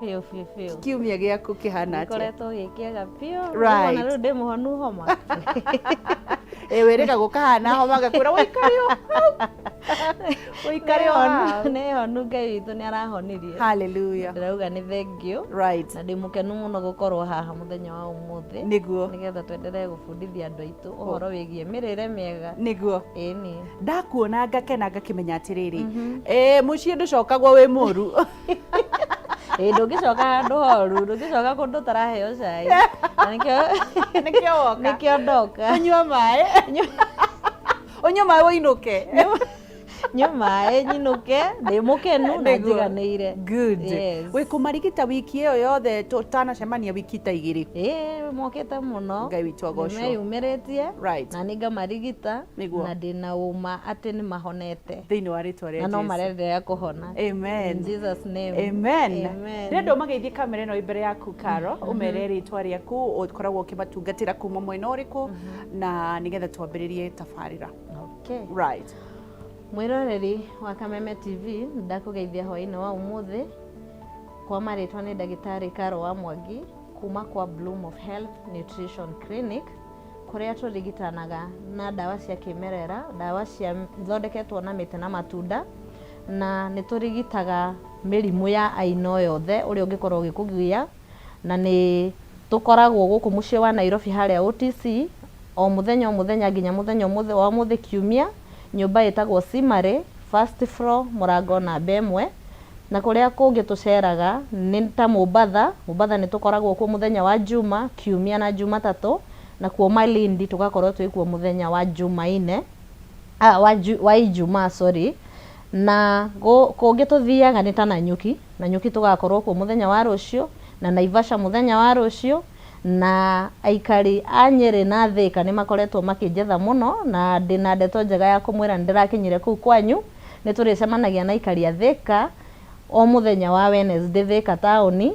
Biũ biũ biũ. Kiumia gĩaku kĩhana atĩa? Gĩkoretwo gĩ kĩega biũ. Right. Ona rĩu ndĩ mũhonu homa. Ĩ wĩrĩga gũkahana homa gakwĩra ũikare o hau. Ũikare o hau. Nĩ honu, Ngai witũ nĩ arahonirie. Hallelujah. Ndĩrauga nĩ thengiũ. Na ndĩ mũkenu mũno gũkorwo haha mũthenya wa ũmũthĩ. Nĩgetha twenderee gũbundithia andũ aitũ ũhoro wĩgiĩ mĩrĩre mĩega. Ĩni. Ndakuona ngakena ngakĩmenya atĩrĩrĩ, ĩ mũciĩ ndũcokagwo wĩ mũru. Ĩ ndũngĩcoka handũ horu, ndũngĩcoka kũndũ ũtaraheo cai. Na nĩkĩo Nĩkĩo woka. Nĩkĩo ndoka. Ũnyue maĩ. Ũnyue maĩ ũinũke. Nyue maĩ nyinũke ndĩ mũkenu na njiganĩire. Good. Yes. Wĩ kũmarigita wiki ĩyo yothe tũtanacemania wiki ta igĩrĩ? Ĩĩ, mokĩte mũno. Ngai witũ agocwo. Nĩmeyumĩrĩtie. Na nĩ ngamarigita. Na ndĩna ũma atĩ nĩ mahonete. Thĩinĩ wa rĩtwa rĩa Na no Jesu. marenderea kũhona. Amen. In Jesus name. Amen. Amen. Ndĩrenda ũmageithie kamera ĩno ĩ mbere yaku Caro, ũmere rĩtwa rĩaku, ũkoragwo ũkĩmatungatĩra kuma mwena ũrĩkũ, na nĩgetha twambĩrĩrie tabarĩra. Okay. Right. Mwĩroreri wa Kameme TV, ndakũgeithia hwaĩ-inĩ wa ũmũthĩ. Kwa marĩtwa nĩ ndagĩtarĩ Caro wa Mwangi kuma kwa Bloom of Health Nutrition Clinic, kũrĩa tũrigitanaga na ndawa cia kĩmerera, ndawa cia ithondeketwo na mĩtĩ na matunda, na nĩ tũrigitaga mĩrimũ ya aina o yothe ũrĩa ũngĩkorwo ũgĩkũgia, na nĩ tũkoragwo gũkũ mũciĩ wa Nairobi harĩa OTC o mũthenya o mũthenya nginya mũthenya ũmũthĩ wa ũmũthĩ kiumia, nyũmba ĩtagwo Simari, first floor, mũrango namba 1, na kũrĩa kũngĩ tũceraga nĩ ta Mombatha. Mombatha nĩ tũkoragwo kuo mũthenya wa Juma, Kiumia na Jumatatũ, na kuo Malindi tũgakorwo twĩ kuo mũthenya wa Jumaine, wa Ijumaa, sorry. Na kũngĩ tũthiaga nĩ ta Nanyuki. Nanyuki tũgakorwo kuo mũthenya wa rũciũ, na Naivasha mũthenya wa rũciũ, na aikari a Nyĩrĩ na Thĩka nĩ makoretwo makĩnjetha mũno, na ndĩna ndeto njega ya kũmwĩra nĩ ndĩrakinyire kũu kwanyu. Nĩ tũrĩcemanagia na aikari a Thĩka o mũthenya wa Wednesday Thĩka taũni,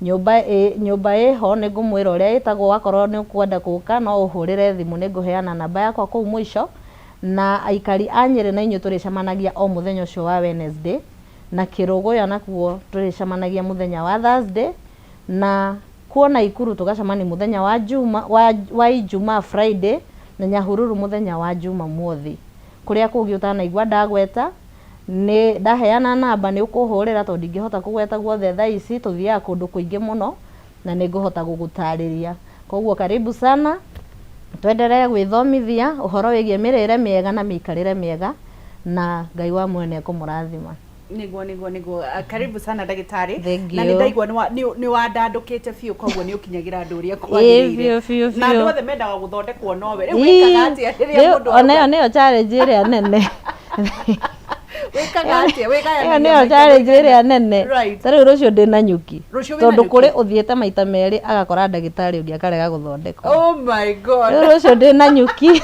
nyũmba ĩ nyũmba ĩho nĩ ngũmwĩra ũrĩa ĩtagwo, wakorwo nĩ ũkwenda gũka no ũhũrĩre thimũ, nĩ ngũheana namba yakwa kũu mũico. Na aikari a Nyĩrĩ na inyuĩ tũrĩcemanagia o mũthenya ũcio wa Wednesday, na Kĩrũgũya nakuo tũrĩcemanagia mũthenya wa Thursday, na kuo Naikuru tũgacemania mũthenya wa Juma, wa Ijumaa Friday, na Nyahururu mũthenya wa Jumamothi. Kũrĩa kũngĩ ũtanaigua ndagweta, nĩ ndaheana namba nĩ ũkũhũrĩra tondũ ndingĩhota kũgweta guothe thaa ici, tũthiaga kũndũ kũingĩ mũno na nĩ ngũhota gũgũtarĩria. Koguo karibu sana, twenderee gwĩthomithia ũhoro wĩgiĩ mĩrĩre mĩega na mĩikarĩre mĩega, na Ngai wa muoyo nĩ ekũmũrathima. Niguo, karibu sana ndagĩtarĩ. Thank Na nĩ you. ndaigua nĩ wandandũkĩte biũ, koguo nĩ ũkinyagĩra andũ ũrĩa kwagĩrĩire. Biũ biũ. Na andũ Biũ. othe mendaga gũthondekwo nowe. Rĩu wĩkaga atĩa rĩrĩa Rĩu mũndũ ona ĩyo arauga? Nĩyo challenge ĩrĩa nene. Wĩkaga atĩa? Ĩyo Wĩgayanagia nĩyo maita challenge maigana? ĩrĩa nene. Ta rĩu rũciũ ndĩ Nanyuki. Rũciũ wĩ Tondũ Nanyuki? kũrĩ ũthiĩte maita merĩ agakora ndagĩtarĩ ũngĩ akarega gũthondekwo. Oh my God. Rĩu rũciũ ndĩ Nanyuki.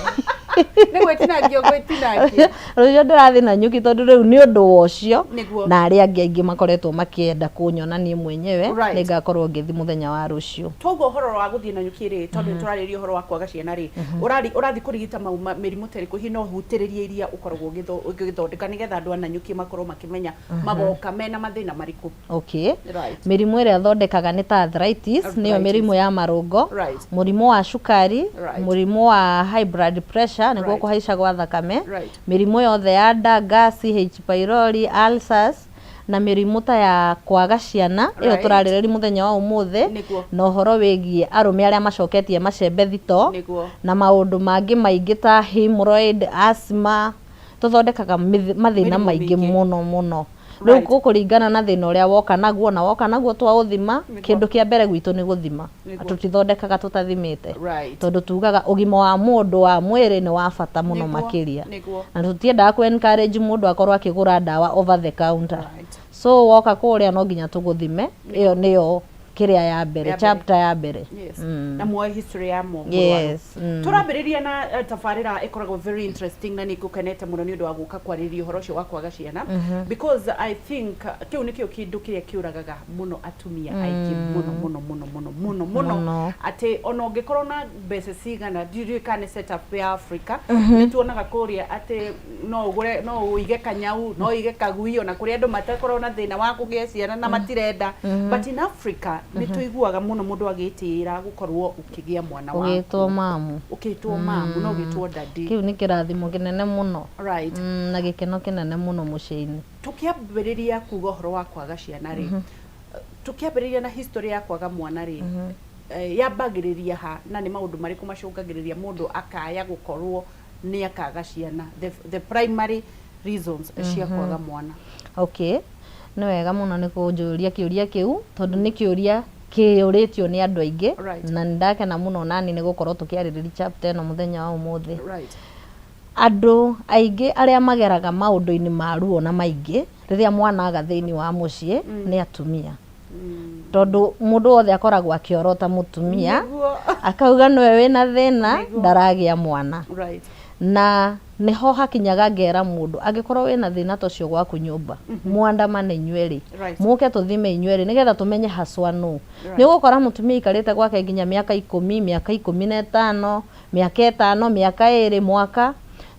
Nĩ gwĩtinangia ũgwĩtinangia. Rũciũ ndĩrathiĩ Nanyuki tondũ rĩu nĩ ũndũ wa ũcio na arĩa angĩ aingĩ makoretwo makĩenda kũnyona niĩ mwenyewe, nĩ ngakorwo ngĩthiĩ mũthenya wa rũciũ. Toguo ũhoro wa gũthiĩ Nanyuki rĩ, tondũ nĩ tũrarĩrĩria ũhoro wa kwaga ciana rĩ, ũrathiĩ kũrigita mĩrimũ ta ĩrĩkũ? Hihi no ũhutĩrĩrie iria ũkoragwo ũgĩthondeka nĩgetha andũ a Nanyuki makorwo makĩmenya magoka mena mathĩna marĩkũ? Okay. Right. Mĩrimũ ĩrĩa thondekaga nĩ ta arthritis, nĩyo Arthritis. Mĩrimũ ya marũngo, mũrimũ wa cukari, mũrimũ wa high blood pressure, nĩguo kũhaica gwa thakame, mĩrimũ yothe ya nda, gas, H pylori, ulcers, na mĩrimũ ta ya kwaga ciana ĩyo tũrarĩrĩria mũthenya wa ũmũthĩ, na ũhoro wĩgiĩ arũme arĩa macoketie macembe thito, na maũndũ mangĩ maingĩ ta hemorrhoid, asthma. Tũthondekaga mathĩna Mĩrimũ maingĩ mĩingĩ. Mũno mũno. Rĩu gũkũringana na thĩna ũrĩa woka naguo, na woka naguo twaũthima. Kĩndũ kĩa mbere gwitũ nĩ gũthima. Tũtithondekaga tũtathimĩte, tondũ tugaga ũgima wa mũndũ wa mwĩrĩ nĩ wa bata mũno makĩria, na tũtiendaga kũ encourage mũndũ akorwo akĩgũra ndawa over the counter. So woka kũrĩa no nginya tũgũthime. Ĩyo nĩyo Kĩrĩa ya mbere. Ya mbere. Chapter ya mbere. Yes. Na muoe history ya mũrwaru. Yes. Tũrambĩrĩria na tabarĩra ĩkoragwo very interesting, na nĩ ngũkenete mũno nĩ ũndũ wa gũka kwarĩrĩria ũhoro ũcio wa kwaga ciana, because I think kĩu nĩkĩo kĩndũ kĩrĩa kĩũragaga mũno atumia aingĩ mũno mũno mũno mũno mũno mũno. Mũno. Atĩ ona ũngĩkorwo na mbeca cigana, ndiũĩ kana nĩ setup ya Africa, nĩ tuonaga kũrĩa atĩ no ũgũre, no ũige kanyau, no ũige kagui, ona kũrĩa andũ matakoragwo na thĩna wa kũgĩa ciana na matirenda, but in Africa nĩ tũiguaga mũno mũndũ agĩtĩĩra gũkorwo ũkĩgĩa mwana ũgĩtwo waku, mamu, ũkĩtwo mamu na ũgĩtwo daddy. Kĩu nĩ kĩrathimo kĩnene mũno. Na gĩkeno kĩnene mũno mũciĩ-inĩ. Tũkĩambĩrĩria kuga ũhoro wa kwaga ciana rĩ, tũkĩambĩrĩria na history ya kwaga mwana rĩ, yambagĩrĩria ha, na nĩ maũndũ marĩkũ macũngagĩrĩria mũndũ akaya gũkorwo nĩ akaga ciana, the primary reasons cia kwaga mwana? Okay, nĩ wega mũno nĩ kũnjũria kĩũria kĩu, tondũ nĩ kĩũria kĩũrĩtio nĩ andũ aingĩ. Na nĩ ndakena mũno nani nĩ gũkorwo tũkĩarĩrĩria chapter ĩno mũthenya wa ũmũthĩ. Andũ aingĩ arĩa mageraga maũndũ-inĩ ma ruo na maingĩ rĩrĩa mwana aga thĩinĩ wa mũciĩ nĩ atumia, tondũ mũndũ wothe akoragwo akĩorota mũtumia, akauga nĩwe wĩna thĩna, ndaragĩa mwana. Na nĩho hakinyaga ngera mũndũ, angĩkorwo wĩna thĩna ta ũcio gwaku nyũmba, mwandamane inyuerĩ, mũke tũthime inyuerĩ nĩgetha tũmenye haswa nũ. Nĩ ũgũkora mũtumia aikarĩte gwake nginya mĩaka 10, mĩaka 15, mĩaka 5, mĩaka 2, mwaka.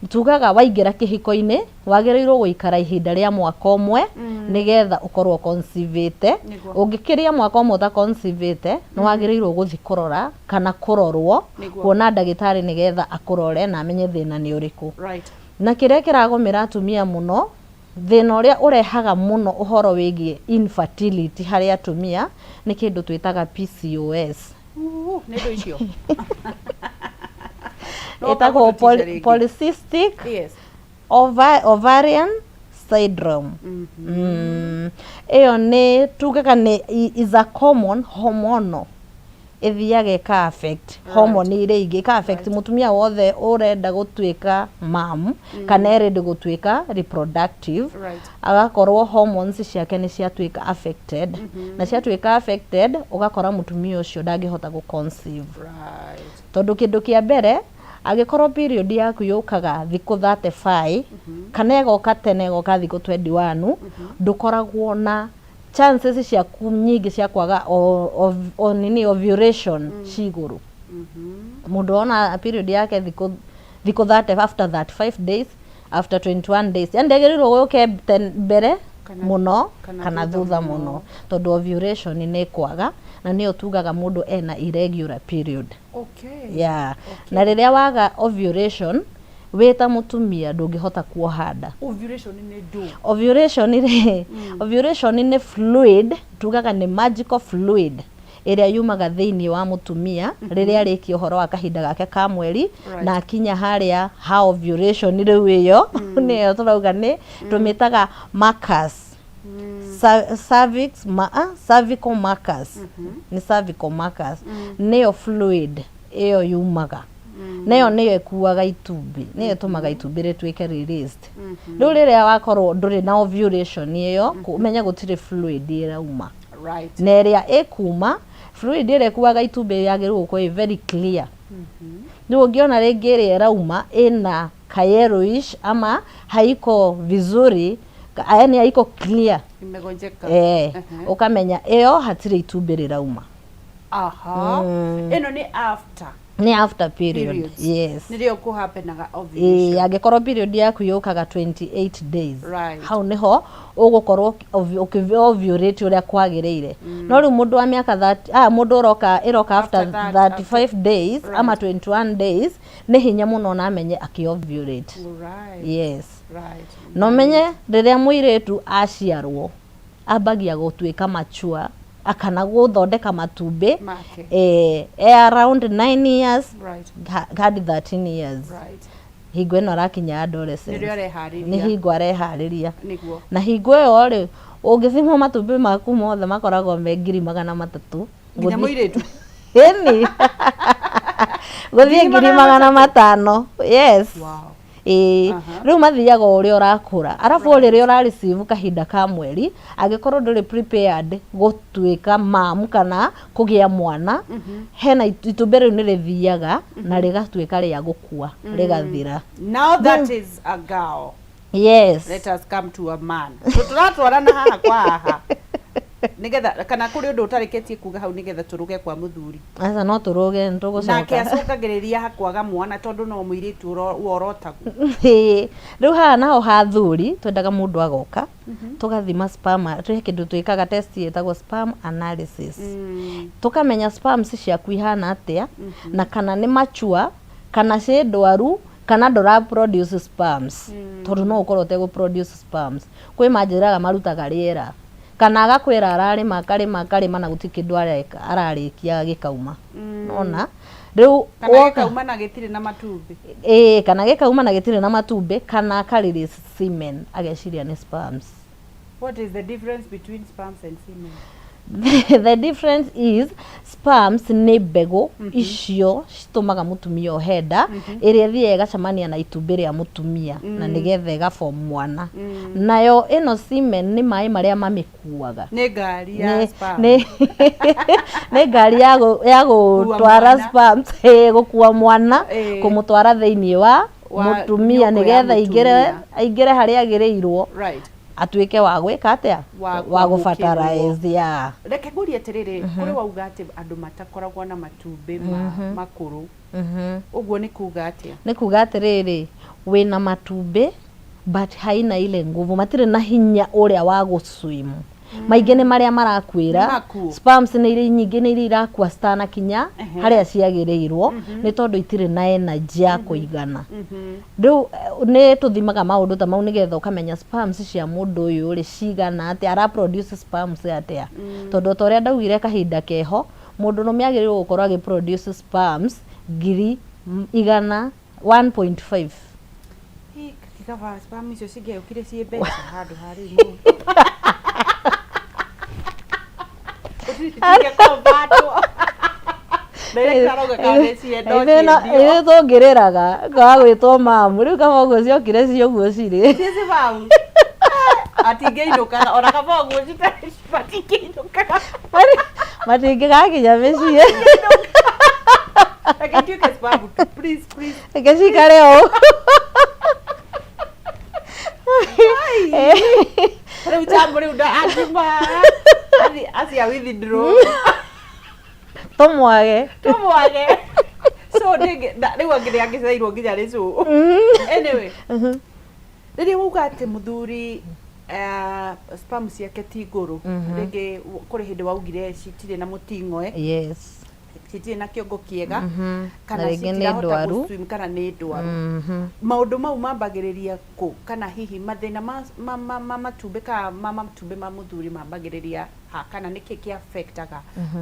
Tugaga waingĩra kĩhiko-inĩ wagĩrĩirwo gũikara ihinda rĩa mwaka ũmwe nĩgetha ũkorwo conceive-ĩte. Ũngĩkĩria mwaka ũmwe ũtaconceive-ĩte, nĩ wagĩrĩirwo gũthiĩ kũrora kana kũrorwo, kuona ndagĩtarĩ nĩgetha akũrore na amenye thĩna nĩ ũrĩkũ. Na kĩrĩa kĩragũmĩra atumia mũno, thĩna ũrĩa ũrehaga mũno ũhoro wĩgiĩ infertility harĩ atumia nĩ kĩndũ twĩtaga PCOS. Nĩ ndũ icio. Ĩtagwo polycystic ovarian syndrome. Ĩyo nĩ tugaga nĩ is a common hormonal, ĩthiaga ĩka affect hormone iria ingĩ, ĩka affect mũtumia wothe ũrenda gũtuĩka mam kana ĩrĩndĩ gũtuĩka reproductive, agakorwo hormones ciake nĩ ciatuĩka affected, na ciatuĩka affected ũgakora mũtumia ũcio ndangĩhota gũ conceive. Tondũ kĩndũ kĩa mbere, angĩkorwo period yaku yũkaga thikũ 35 kana ĩgoka tene, ĩgoka thikũ 21, ndũkoragwo na chances ciaku nyingĩ cia kwaga o nini ovulation ci igũrũ. Mũndũ ona period yake thikũ 30, after 35 days, after 21 days, yani ndagĩrĩirwo gũke mbere mũno kana kana thutha thutha mũno. Mũno, tondũ ovulation nĩ kwaga, na nĩyo tugaga mũndũ ena irregular period. Yeah. Na rĩrĩa waga ovulation wĩ ta mũtumia, ndũngĩhota kuoha nda. Ovulation nĩ ndũ? Ovulation rĩ, ovulation nĩ fluid, tugaga nĩ magical fluid ĩrĩa yumaga thĩinĩ wa mũtumia rĩrĩa arĩkia ũhoro wa kahinda gake ka mweri, na akinya harĩa ha ovulation. Rĩu ĩyo nĩyo tũrauga nĩ tũmĩtaga markers. Cervix cervical markers, nĩ cervical markers, nĩyo fluid ĩyo yumaga, nayo nĩyo ĩkuaga itumbĩ, nĩyo ĩtũmaga itumbĩ rĩtuĩke released. Rĩu rĩrĩa wakorwo ndũrĩ na ovulation ĩyo, ũmenye gũtirĩ fluid ĩrauma. Na ĩrĩa ĩkuma, fluid ĩrĩa ĩkuaga itumbĩ yagĩrĩirwo gũkorwo ĩ very clear. Rĩu ũngĩona rĩngĩ ĩrĩa ĩrauma ĩna ka yellowish ama haiko vizuri, yani haiko clear, Imegonjeka. Ũkamenya ĩyo hatirĩ itumbĩ rĩrauma. Aha. Ĩno nĩ after Nĩ after period. Periods. Yes. Nĩrĩo kũhappenaga ovulation. Angĩkorwo period yaku yũkaga 28 days, hau nĩho ũgũkorwo ũkĩ-ovulate ũrĩa kwagĩrĩire. No rĩu mũndũ wa mĩaka 30, mũndũ ũroka ĩroka after After that, 35 days ama 21 days, nĩ hinya mũno na amenye akĩ-ovulate. Yes. Na ũmenye rĩrĩa mũirĩtu aciarwo ambagia gũtuĩka mature kana gũthondeka matumbĩ Make. Around 9 years hadi 13 years. Hingo ĩno arakinya adolescence. Nĩrĩo areharĩria. Nĩ hingo areharĩria. Na hingo ĩyo rĩ, ũngĩthimwo matumbĩ maku mothe makoragwo me 300,000. Nginya mũirĩtu. Ĩni, gũthiĩ Ngiri 500,000, yes. Ĩĩ. Rĩu mathiaga o ũrĩa ũrakũra, arabu o rĩrĩa ũra receive kahinda ka mweri, angĩkorwo ndũrĩ prepared gũtuĩka mamu kana kũgĩa mwana, hena itumbĩ rĩu nĩ rĩthiaga na rĩgatuĩka rĩa gũkua, rĩgathira. Now that is a girl. Yes. Let us come to a man. Tũratwarana haha kwa haha nigetha kana kũrĩ ũndũ ũtarĩkĩtie kuga hau nigetha tũrũge kwa mũthuri? Aca, no tũrũge. Nake nĩtũgũcoka. Acũngagĩrĩria ha kwaga mwana tondũ no mũirĩtu worotagwo. Ĩĩ. Rĩu haha naho ha thuri, twendaga mũndũ agoka tũgathima sperm. Twĩ kĩndũ twĩkaga, test ĩtagwo sperm analysis, tũkamenya sperms ciaku ihana atĩa na kana nĩ mature, kana ciĩ ndwaru, kana ndũra produce sperms, tondũ no ũkorwo ũtegũ produce sperms. Kwĩ manjĩraga marutaga rĩera, kana agakwĩra ararĩma, akarĩma, akarĩma na gũtirĩ kĩndũ areka ararĩkia gĩkauma. Nona rĩu Kana gĩkauma na gĩtirĩ na matumbĩ. Ĩĩ, kana gĩkauma na gĩtirĩ na matumbĩ, kana aka release semen ageciria nĩ sperms. What is the difference between sperms and semen? The difference is sperms nĩ mbegũ icio citũmaga mũtumia ohe nda, ĩrĩa ĩthiaga ĩgacemania na itumbĩ rĩa mũtumia na nĩgetha ĩgaform mwana. Nayo ĩno semen nĩ maĩ marĩa mamĩkuaga. Nĩ ngari ya sperm. Nĩ ngari ya gũtwara mwana. Sperms, ĩĩ, gũkua mwana, kũmũtwara thĩinĩ wa wa mũtumia nyũngũ ya nĩgetha aingĩre mũtumia. Aingĩre harĩa agĩrĩirwo, atuĩke wa gwĩka atĩa? Wa wa kwamũkĩrwo. Gũbatarize ya. Reke ngũrie atĩrĩrĩ, kũrĩ wauga atĩ andũ matakoragwo na matumbĩ ma makũrũ, ũguo nĩ kuga atĩa? Nĩ kuga atĩrĩrĩ, wĩna matumbĩ but haina ile nguvu, matirĩ na hinya ũrĩa wa gũswim. Maingĩ nĩ marĩa marakuĩra. Nĩ makuũ. Sperms nĩ iria nyingĩ, nĩ iria irakua citanakinya harĩa ciagĩrĩirwo, nĩ tondũ itirĩ na energy ya kũigana. Rĩu nĩ tũthimaga maũndũ ta mau nĩgetha ũkamenya sperms cia mũndũ ũyũ rĩ cigana atĩa, ara produce sperms atĩa, tondũ ta ũrĩa ndaugire kahinda keho, mũndũrũme agĩrĩirwo gũkorwo agĩ produce sperms 100,000, 1.5. Hĩ, kaba sperm icio cingĩokire ciĩ mbeca handũ ha rĩu mũndũ. Cingĩkonvatwo. Director arauga kana nĩ ciendo ciendio. Ithuĩ tũngĩrĩraga kwaga gwĩtwo mamu, rĩu kaba ũguo ciokire ci ũguo cirĩ. Ciĩ sperm. Atingĩinũkaga ona kaba ũguo citarĩ, matingĩinũkaga. Matingĩgakinya mĩciĩ. Reke ituĩke sperm tu, please, please. Reke cikare o. Rĩu jambo rĩu nda akiuma acia withdraw. Tũmwage. Tũmwage. So rĩu angĩ nĩ angĩceirwo nginya nĩ cũ. Anyway, rĩrĩa wauga atĩ mũthuri sperm ciake ti ngũrũ, rĩngĩ kũrĩ hĩndĩ waugire citirĩ na mũting'oe, citirĩ na kĩongo kĩega, kana Na rĩngĩ nĩ citirahota ndwaru. gũ-swim, kana nĩ ndwaru, maũndũ mau mambagĩrĩria kũ? Kana hihi mathĩna ma matumbĩ kana ma matumbĩ ma mũthuri mambagĩrĩria ha, kana nĩkĩ kĩ affectaga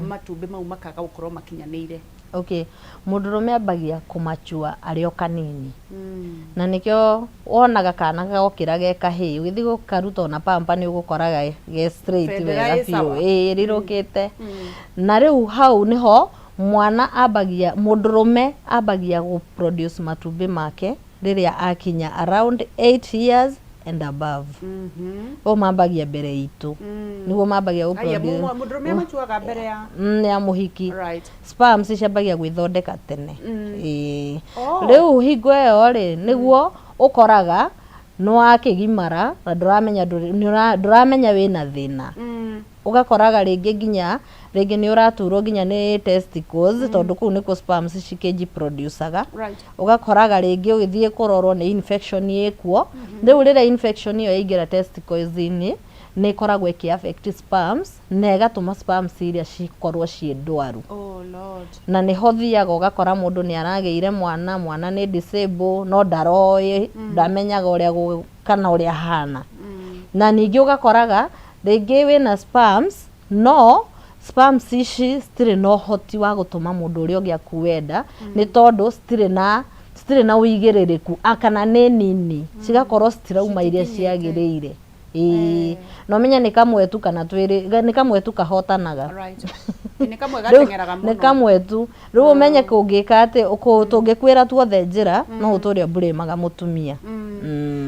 matumbĩ mau makaga gũkorwo makinyanĩire? Okay, mũndũrũme ambagia kũmachua arĩ o kanini, na nĩkĩo wonaga kana gokĩra ge kahĩĩ, ũgĩthiĩ gũkaruta ona pamper nĩ ũgũkora ge straight Bendera wega ĩ biũ. sawa. Ĩĩ, rirũkĩte. Na rĩu hau nĩho mwana ambagia, mũndũrũme ambagia gũ produce matumbĩ make rĩrĩa akinya around 8 years and above. O mambagia mbere itũ, nĩguo mambagia gũ Aya, produce. Mũndũrũme amachuaga mbere ya Ya mũhiki. Sperms ciambagia gwĩthondeka tene. Ĩĩ. Oh. Rĩu hingo ĩyo rĩ, nĩguo ũkoraga nĩ wakĩgimara na ndũramenya ndũramenya wĩna thĩna. Ũgakoraga rĩngĩ nginya rĩngĩ nĩ ũraturwo nginya nĩ testicles, tondũ kũu nĩkuo sperms cikĩnji producaga. Ũgakoraga rĩngĩ ũgĩthiĩ kũrorwo nĩ infection ĩkuo. Rĩu rĩrĩa infection ĩyo yaingĩra testicles-inĩ, nĩ ĩkoragwo ĩkĩ affect sperms na ĩgatũma sperms iria cikorwo ciĩ ndwaru. Oh Lord. Na nĩho thiaga ũgakora mũndũ nĩ aragĩire mwana, mwana nĩ disable, no ndaroĩ, ndamenyaga ũrĩa kana ũrĩa ahana. Na ningĩ ũgakoraga rĩngĩ wĩna sperms, no sperms ici citirĩ na ũhoti wa gũtũma mũndũ ũrĩa ũngĩ akue nda, nĩ tondũ citirĩ na ũigĩrĩrĩku, kana nĩ nini, cigakorwo citirauma iria Citikinyĩte. Ciagĩrĩire. Ĩĩ, na ũmenye nĩ kamwe tu kana twĩrĩ, nĩ kamwe tu kahotanaga. Right. Nĩ kamwe Rĩu, gateng'eraga nĩ mũno. kamwe tu. Rĩu ũmenye kũngĩka atĩ, tũngĩkwĩra tuothe njĩra, no ũtũre ũmburĩmaga mũtumia.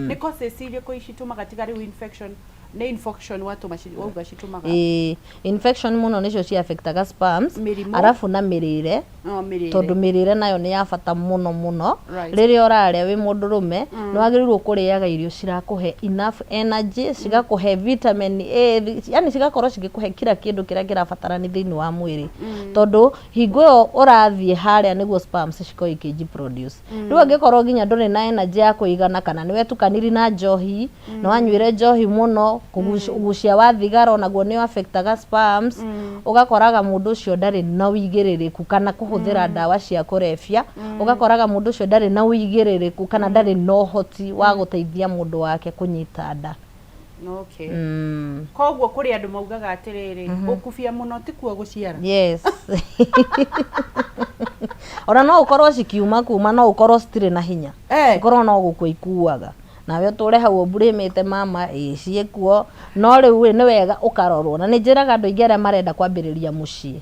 Nĩ causes irĩkũ citũmaga tiga rĩu infection, nĩ infection watũma wauga citũmaga? Ĩĩ, infection mũno nĩcio ci affectaga sperms. Mĩrimũ. Arabu na mĩrĩre. No, mĩrĩre. Tondũ mĩrĩre nayo nĩ ya bata mũno mũno. Right. Rĩrĩa ũrarĩa wĩ mũndũrũme, nĩ wagĩrĩirwo kũrĩaga irio cirakũhe enough energy, cigakũhe vitamin A, yani cigakorwo cigĩkũhe kila kĩndũ kĩrĩa kĩrabatarani thĩinĩ wa mwĩrĩ. Tondũ hingo ĩyo ũrathiĩ harĩa nĩguo sperms cikorwo ikĩji produce. Rĩu angĩkorwo nginya ndũrĩ na energy ya kũigana, kana nĩ wetukaniri na njohi, nĩ wanyuire njohi mũno, ũgucia wa thigara onaguo nĩ affectaga sperms, ũgakoraga mũndũ ũcio ndarĩ na ũigĩrĩrĩku, kana kũhũthĩra ndawa cia kũrebia, ũgakoraga mũndũ ũcio ndarĩ na ũigĩrĩrĩku kana ndarĩ na ũhoti wa gũteithia mũndũ wake kũnyita nda. Okay. Koguo kũrĩ andũ maugaga atĩrĩrĩ, gũkubia mũno tikuo gũciara. Yes. Ona no ũkorwo cikiuma kuma, no ũkorwo citirĩ na hinya. Cikorwo no gũkua ikuaga. Nawe ũtũre hau ũmburĩmĩte mama, ĩĩ ciĩkuo. No rĩu ĩ, nĩ wega ũkarorwo. Na nĩ njĩraga andũ aingĩ arĩa marenda kwambĩrĩria mũciĩ,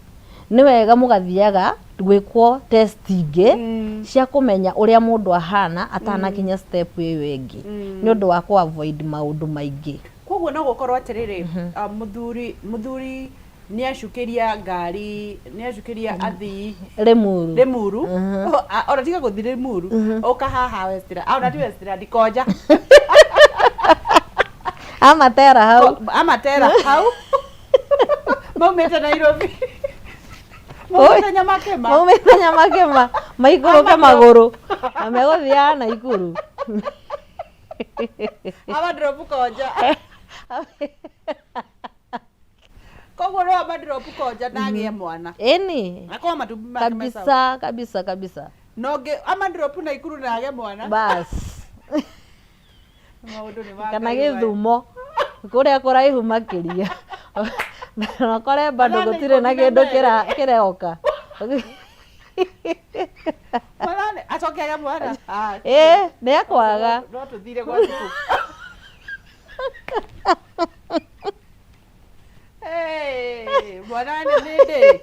nĩ wega mũgathiaga gwĩkwo test ingĩ cia kũmenya ũrĩa mũndũ ahana atanakinya step ĩyo ĩngĩ, nĩ ũndũ wa kũ avoid maũndũ maingĩ. Koguo no gũkorwo atĩrĩrĩ, mũthuri nĩ acukĩria ngari, nĩ acukĩria athii Limuru. Limuru. Ona tiga gũthiĩ Limuru, ũka haha Westland, ona ti Westland, Konja. Amatera hau. Amatera hau. Maumĩte Nairobi. Maumĩte Nyamakema. Maumĩte Nyamakema, maikũrũke magũrũ na megũthiaga Naikuru. Amadrop Konja. Koguo no amadrop Konja na agĩe mwana. Ĩni. Akorwo matumbĩ make me sawa. Kabisa, kabisa, kabisa. Na ũngĩ amadrop Naikuru na agĩe mwana. Bas. Maũndũ nĩ ma Kana Ngai maya. Gĩthumo kũrĩa kũraihu makĩria. Na ũkore bado Mathaa nĩ gũtirĩ na ikũmi na kĩndũ merĩ. kĩroka. Mathaa nĩ- acoke agĩe mwana. Ah, Ĩĩ, nĩ ekwaga. No tũthire gwa thukuru. Hey, mwana nĩ ndĩ.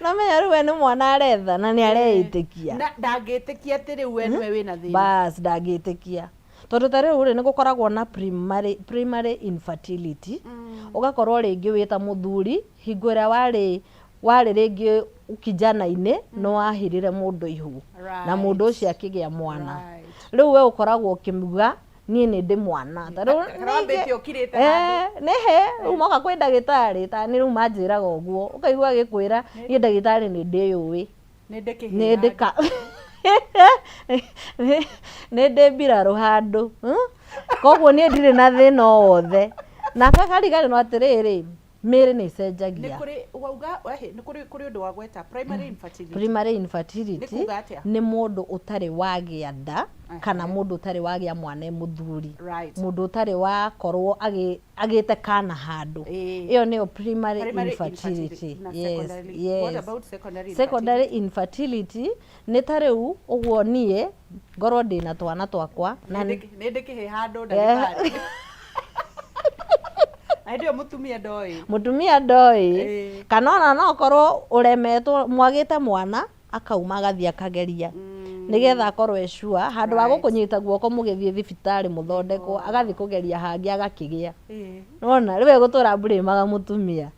No menya rĩu we nĩ mwana aretha na nĩ areĩtĩkia. Na ndangĩtĩkia atĩ rĩu we nĩwe wĩna thĩna. Bas, ndangĩtĩkia. Tondũ ta rĩu rĩ, nĩ gũkoragwo na primary infertility. Ũgakorwo rĩngĩ wĩ ta mũthuri, hingo ĩrĩa warĩ rĩngĩ kijana-inĩ, nĩ wahirire mũndũ ihu. Na mũndũ ũcio akĩgĩa mwana. Rĩu we ũkoragwo ũkĩmuga, niĩ nĩ ndĩ mwana. Ta rĩu Kana wambĩte ningĩ- ũkirĩte handũ. Nĩhe, rĩu moka kwĩ ndagĩtarĩ, ta nĩ rĩu manjĩraga ũguo. Ũkaigua agĩkwĩra, niĩ ndagĩtarĩ nĩ ndĩyũĩ. Nĩ ndĩ kĩhĩ Nĩ ndĩ handũ. ka- nĩ ndĩ mbirarũ handũ. Koguo niĩ ndirĩ na thĩna o wothe. Na akariganĩrwo atĩrĩrĩ, mĩĩrĩ nĩ ĩcenjagia. Nĩ kũrĩ wauga, ehe, nĩ kũrĩ ũndũ wa gweta primary infertility. Primary infertility Nĩ kuga atĩa? nĩ mũndũ ũtarĩ wagĩa nda kana mũndũ ũtarĩ wagĩa mwana e mũthuri. Mũndũ ũtarĩ wakorwo agĩte kana handũ. Ĩyo nĩyo primary Primary infertility. infertility na Yes, secondary. What yes. about secondary Secondary infertility? infertility nĩ ta rĩu ũguo niĩ ngorwo ndĩna twana twakwa na Nĩ ndĩ kĩhĩ handũ ndagĩtarĩ. Na hĩndĩ ĩyo mũtumia ndoĩ. Mũtumia ndoĩ. Kana ona no ũkorwo ũremetwo mwagĩte mwana akauma agathiĩ akageria. Nĩgetha akorwo e sure, handũ ha gũkũnyita guoko mũgĩthiĩ thibitarĩ mũthondekwo, agathiĩ kũgeria hangĩ agakĩgĩa. Nĩwona? Rĩu egũtũra mburĩmaga mũtumia.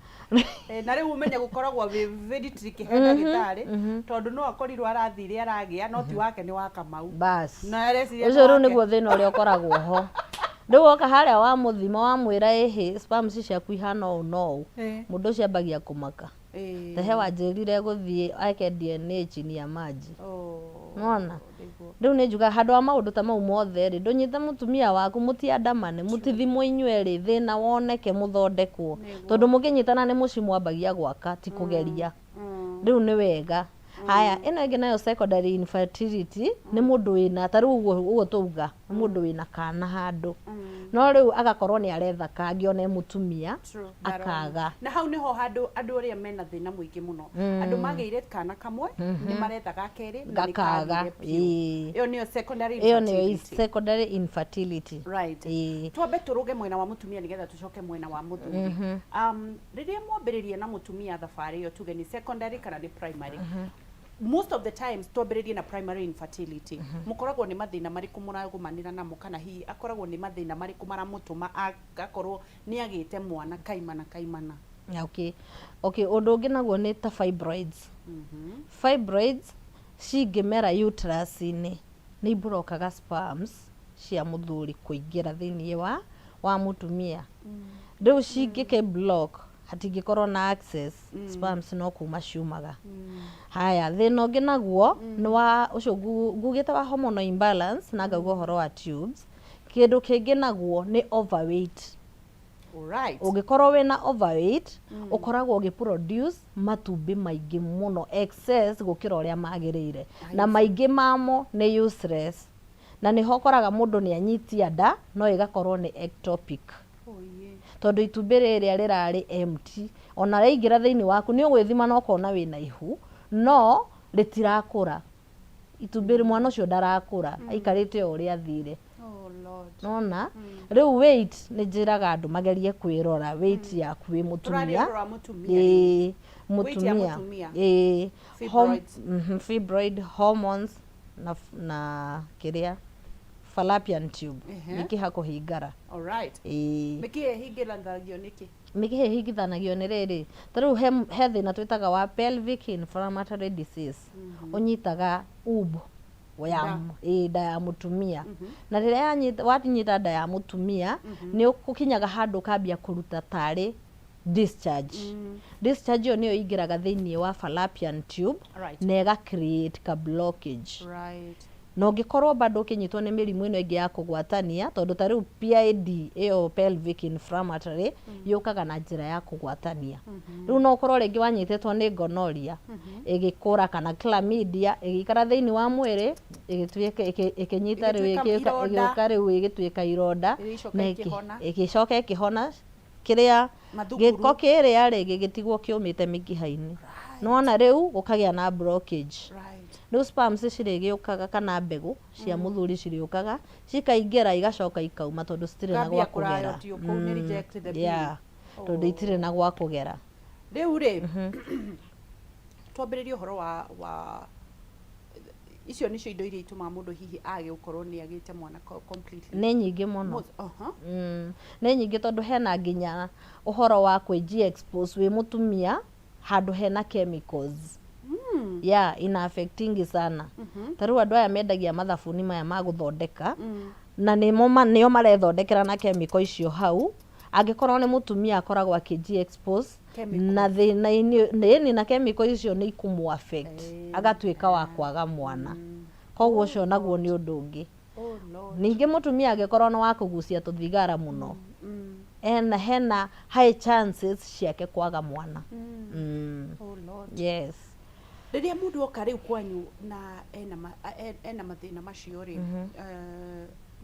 Na rĩu ũmenye gũkoragwo wĩ very tricky he ndagĩtarĩ, tondũ no akorirwo arathire aragĩa, no ti wake nĩ wa Kamau. Bas. Na areciria Ũcio nĩ rĩu wake. nĩguo thĩna ũrĩa ũkoragwo ho. Rĩu woka harĩa wamũthima wamwĩra ĩhĩ sperms ciaku ihana ũũ na ũũ. Mũndũ ũcio ambagia kũmaka. Tehe wanjĩrire gũthiĩ eke DNA chini ya maji. Nĩwona? Rĩu nĩ njugaga handũ ha maũndũ ta mau mothe rĩ, ndũnyite mũtumia waku mũtiandamane, mũtithimwo inyuerĩ, thĩna woneke mũthondekwo. Tondũ mũkĩnyitana nĩ mũciĩ mwambagia gwaka, ti kũgeria. Rĩu nĩ wega. Haya, ĩno ĩngĩ nayo secondary infertility nĩ mũndũ wĩna, ta rĩu ũguo tauga. Nĩ mũndũ wĩna kana handũ, no rĩu agakorwo nĩ aretha kangĩ ona e mũtumia. True. Akaga. Na hau niho handu andu aria mena thina muingi muno, andu magiire kana kamwe ni maretha ga keri na nĩ Gakaga. kagire biũ. Ĩyo nĩyo secondary Ĩyo nĩyo infertility. Secondary infertility. Twambe turuge mwena wa mutumia nigetha tucoke mwena wa muthuri. Rĩrĩa mwambĩrĩria na mutumia thabarĩ ĩyo, tuge nĩ secondary kana nĩ primary, most of the times twambĩrĩrie na primary infertility, mũkoragwo nĩ mathĩna marĩkũ mũragũmanĩra namo, kana hihi akoragwo nĩ mathĩna marĩkũ maramũtũma agakorwo nĩ agĩte mwana kaimana kaimana? Okay, ũndũ ũngĩ naguo nĩ ta fibroids. Fibroids cingĩmera uterus-inĩ nĩ iburokaga sperms cia mũthuri kũingĩra thĩinĩ wa mũtumia. Rĩu cingĩkĩ block, hatingĩkorwo na access, sperms no kuma ciumaga. Haya, thĩna ũngĩ naguo nĩ wa ũcio ngugĩte wa hormonal imbalance na ngauga ũhoro wa tubes. Kĩndũ kĩngĩ naguo nĩ overweight. Ũngĩkorwo wĩna overweight, ũkoragwo ũgĩ produce matumbĩ maingĩ mũno, excess gũkĩra ũrĩa magĩrĩire, na maingĩ mamo nĩ useless, na nĩho ũkoraga mũndũ nĩ anyitia nda no ĩgakorwo nĩ ectopic. Oh, yeah. Tondũ itumbĩ rĩrĩa rĩrarĩ empty, ona rĩaingĩra thĩinĩ waku nĩ ũgwĩthima na ũkona wĩna ihu, no rĩtirakũra itumbĩ, mwana ũcio ndarakũra, aikarĩte o ũrĩa athire. Oh Lord. Nona rĩu weight, nĩ njĩraga andũ magerie kwĩrora weight yaku wĩ Tũraria mũtumia. ũhoro wa mũtumia. Ĩĩ. Weight ya Mũtumia. Mũtumia. Ĩĩ. Fibroids. Fibroid, hormones na kĩrĩa fallopian tube, mĩkiha kũhingara. Ĩĩ. Mĩkiha ĩhingĩranagio nĩkĩ? Mĩkiha ĩhingithanagio nĩ rĩrĩ, ta rĩu he thĩna twĩtaga wa pelvic inflammatory disease, ũnyitaga ub ya ĩĩ, nda ya mũtumia, na rĩrĩa wanyita nda ya mũtumia, nĩ ũkinyaga handũ ũkambia kũruta tarĩ discharge. Discharge ĩyo nĩyo ĩingĩraga thĩinĩ wa fallopian tube na ĩga create ka blockage. Na ũngĩkorwo bado ũkĩnyitwo nĩ mĩrimũ ĩno ĩngĩ ya kũgwatania, tondũ ta rĩu PID ĩyo, pelvic inflammatory, yũkaga na njĩra ya kũgwatania. Rĩu no ũkorwo rĩngĩ wanyitĩtwo nĩ gonorrhea ĩgĩkũra, kana chlamydia ĩgĩikara thĩinĩ wa mwĩrĩ, ĩgĩtuĩka ĩkĩnyita rĩu Ĩgĩtuĩka ironda. Ĩgĩũka rĩu ĩgĩtuĩka ironda. Ĩgĩcoka Na ĩkĩhona. Ĩgĩcoka ĩkĩhona kĩrĩa Mathukuru. gĩko kĩrĩa rĩ gĩgĩtigwo kĩũmĩte mĩkiha-inĩ. Nĩwona rĩu gũkagĩa na blockage. Rĩu sperms cirĩgĩũkaga, kana mbegũ cia mũthuri cirĩũkaga cikaingĩra, igacoka ikauma, tondũ citirĩ na Kambia gwa kũrayo kũgera. tio kũu nĩ reject the pill. Yeah, tondũ itirĩ na gwa kũgera. Rĩu rĩ, twambĩrĩrie ũhoro wa icio nĩcio indo iria itũmaga mũndũ hihi age gũkorwo nĩ agĩte mwana completely. Nĩ nyingĩ mũno. Nĩ nyingĩ, tondũ hena nginya ũhoro wa kwĩji expose wĩ mũtumia handũ hena chemicals. Yeah, ina affectingi sana. Ta rĩu andũ aya mendagia mathabuni maya ma gũthondeka, na nĩmo nĩo marethondekera na chemical icio hau, angĩkorwo nĩ mũtumia akoragwo akĩji expose Chemicals. na thĩna-inĩ ĩni, na chemical icio nĩ ikũmũ affect, agatuĩka wa kwaga mwana. Koguo ũcio naguo nĩ ũndũ ũngĩ. Oh Lord. Ningĩ mũtumia angĩkorwo nĩ wa kũgucia tũthigara mũno, ena hena high chances ciake kwaga mwana. Oh Lord. Yes. Rĩrĩa mũndũ oka rĩu kwanyu na ena mathĩna macio rĩ,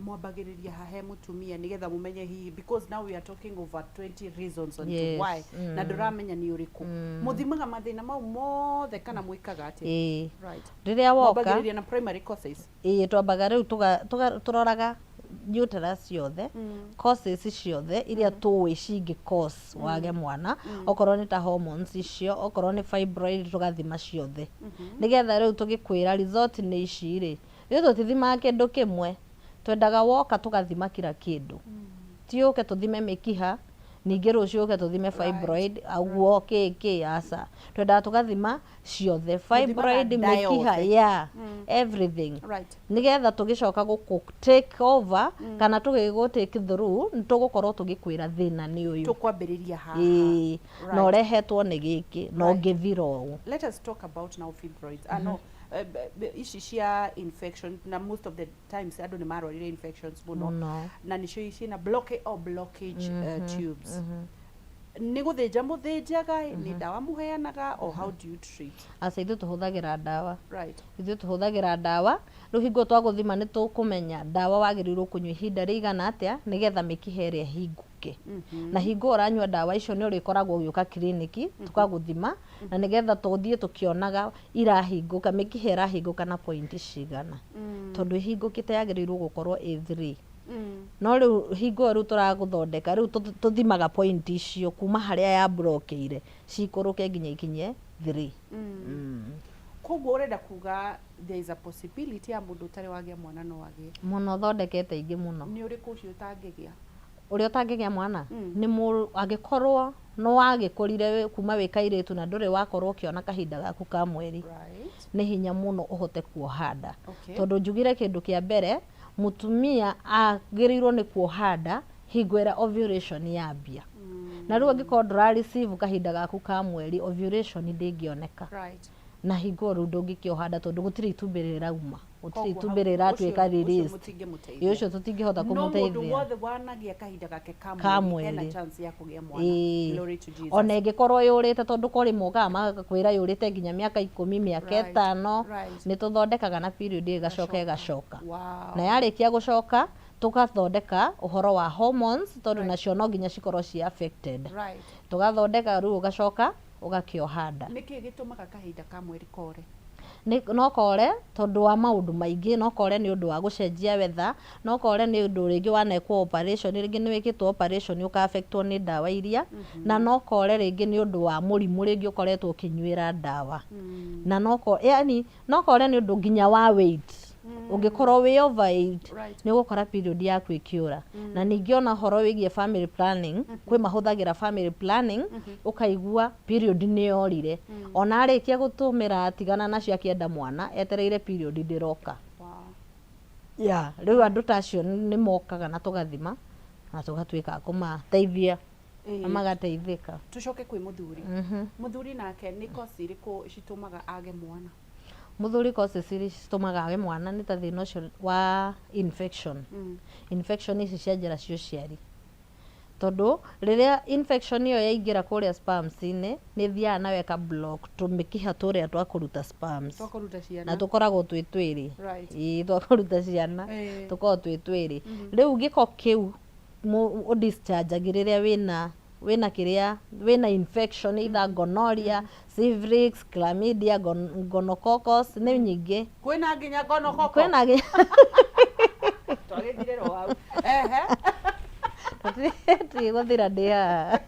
mwambagĩrĩria hahe mũtumia nĩgetha mũmenye hihi, because now we are talking over 20 reasons on to why, na ndũramenya nĩ ũrĩkũ. Mũthimaga mathĩna mau mothe kana mwĩkaga atĩa? Ĩĩ. Rĩrĩa woka, Mwambagĩrĩria na primary causes. Ĩĩ, twambaga rĩu tũroraga uterus ciothe, causes ciothe iria tũĩ cingĩ cause wage mwana, okorwo nĩ ta hormones icio, okorwo nĩ fibroid, tũgathima ciothe nĩgetha rĩu tũgĩkwĩra result nĩ ici rĩ. Rĩu tũtithimaga kĩndũ kĩmwe, twendaga woka tũgathima kila kĩndũ. Ti ũke tũthime mĩkiha, ningĩ rũciũ ũke tũthime fibroid, ũguo kĩ kĩ, aca. Twendaga tũgathima ciothe, fibroid, nda mĩkiha, yothe. Yeah, everything, nĩgetha tũgĩcoka gũkũ take over kana tũgĩgũ take through, nĩ tũgũkorwo tũgĩkwĩra thĩna nĩ ũyũ. Tũkwambĩrĩria haha. Ĩĩ, na ũrehetwo nĩ gĩkĩ na ũngĩthira ũũ. Let us talk about now fibroids. Ah, no, ici cia infection, na most of the times andũ nĩ marwarire infections mũno Mũno. na nĩcio ciĩna blockage or blockage tubes. Nĩ gũthĩnja mũthĩnjaga, nĩ ndawa mũheanaga, or how do you treat? Aca, ithuĩ tũhũthagĩra ndawa. Ithuĩ tũhũthagĩra ndawa. Rĩu hingo twagũthima nĩ tũkũmenya ndawa wagĩrĩirwo kũnyua ihinda rĩigana atĩa nĩgetha mĩkiha ĩrĩa ĩhingũke. Na hingo ũranyua ndawa icio nĩ ũrĩkoragwo ũgĩũka kiriniki tũkagũthima, na nĩgetha tũthiĩ tũkĩonaga irahingũka, mĩkiha ĩrahingũka na point cigana, tondũ ĩhingũkĩte yagĩrĩirwo gũkorwo ĩ 3, no rĩu hingo ĩyo rĩu tũragũthondeka, rĩu tũthimaga point icio kuma harĩa ya blockĩire cikũrũke nginya ikinye 3. Koguo ũrenda kuga there is a possibility ya mũndũ ũtarĩ wagĩa mwana no agĩe? Mũno, thondekete ingĩ mũno. Nĩ ũrĩkũ ũcio ũtangĩgĩa? Ũrĩa ũtangĩgĩa mwana nĩ angĩkorwo nĩ wagĩkũrire kuma wĩ kairĩtu na ndũrĩ wakorwo ũkĩona kahinda gaku ka mweri, nĩ hinya mũno ũhote kuoha nda, tondũ njugire kĩndũ kĩa mbere, mũtumia agĩrĩirwo nĩ kuoha nda hingo ĩrĩa ovulation yambia, na rĩu angĩkorwo ndũra receive kahinda gaku ka mweri, ovulation ndĩngĩoneka, na hingo ĩyo rĩu ndũngĩkĩoha nda, tondũ gũtirĩ itumbĩ rĩrauma, gũtirĩ Koguo itumbĩ hau- rĩratuĩka ũcio released. Mũtingĩmũteithia. Ĩ, ũcio tũtingĩhota No mũndũ kũmũteithia. wothe wanagĩa kahinda gake ka Ka mweri ena mweri. chance ya kũgĩa mwana. Glory to Jesus. Ona ĩngĩkorwo yũrĩte, tondũ kũrĩ mokaga magakwĩra yũrĩte nginya mĩaka 10, mĩaka 5, nĩ tũthondekaga na period ĩgacoka ĩgacoka. Na yarĩkia gũcoka, tũgathondeka ũhoro wa hormones, tondũ nacio no nginya cikorwo ci affected. Tũgathondeka rĩu ũgacoka ũgakĩoha nda. Nĩkĩ gĩtũmaga kahinda ka mweri kore? No kore tondũ wa maũndũ maingĩ. No kore nĩ ũndũ wa gũcenjia weather, no kore nĩ ũndũ rĩngĩ wanekwo operation, rĩngĩ nĩ wĩkĩtwo operation ũka affectwo nĩ ndawa iria, na no kore rĩngĩ nĩ ũndũ wa mũrimũ rĩngĩ ũkoretwo ũkĩnyuĩra ndawa, na no ko yani no kore nĩ ũndũ nginya wa weight. Ũngĩkorwo wĩ overweight, nĩ ũgũkora period yaku ĩkĩũra. Na ningĩ ona ũhoro wĩgiĩ family planning, kwĩ mahũthagĩra family planning, ũkaigua period nĩ yorire, ona arĩkia gũtũmĩra atigana nacio, akĩenda mwana etereire period ndĩroka. Ya rĩu andũ ta acio nĩ mokaga na tũgathima na tũgatuĩka a kũmateithia na magateithĩka. Tucoke kwĩ mũthuri. Mũthuri nake nĩ cause irĩkũ citũmaga age mwana? Mũthuri, causes iria citũmaga age mwana nĩ ta thĩna ũcio wa infection, infection ici cia njĩra cia ũciari, tondũ rĩrĩa infection ĩyo yaingĩra kũrĩa sperms-inĩ, nĩ ĩthiaga nayo ĩka block tũmĩkiha tũrĩa twa kũruta sperms. Twa kũruta ciana. Na tũkoragwo twĩ twĩrĩ. Ĩĩ, twa kũruta ciana. Tũkoragwo twĩ twĩrĩ. Rĩu gĩko kĩu ũ discharge rĩrĩa wĩna kĩrĩa wĩna infection, either gonorrhea, syphilis, chlamydia, gonococcus, nĩ nyingĩ. Kwĩna nginya gonokoko? Kwĩna Twagĩthire ro hau, ehe. Tigũthira ndĩ haha.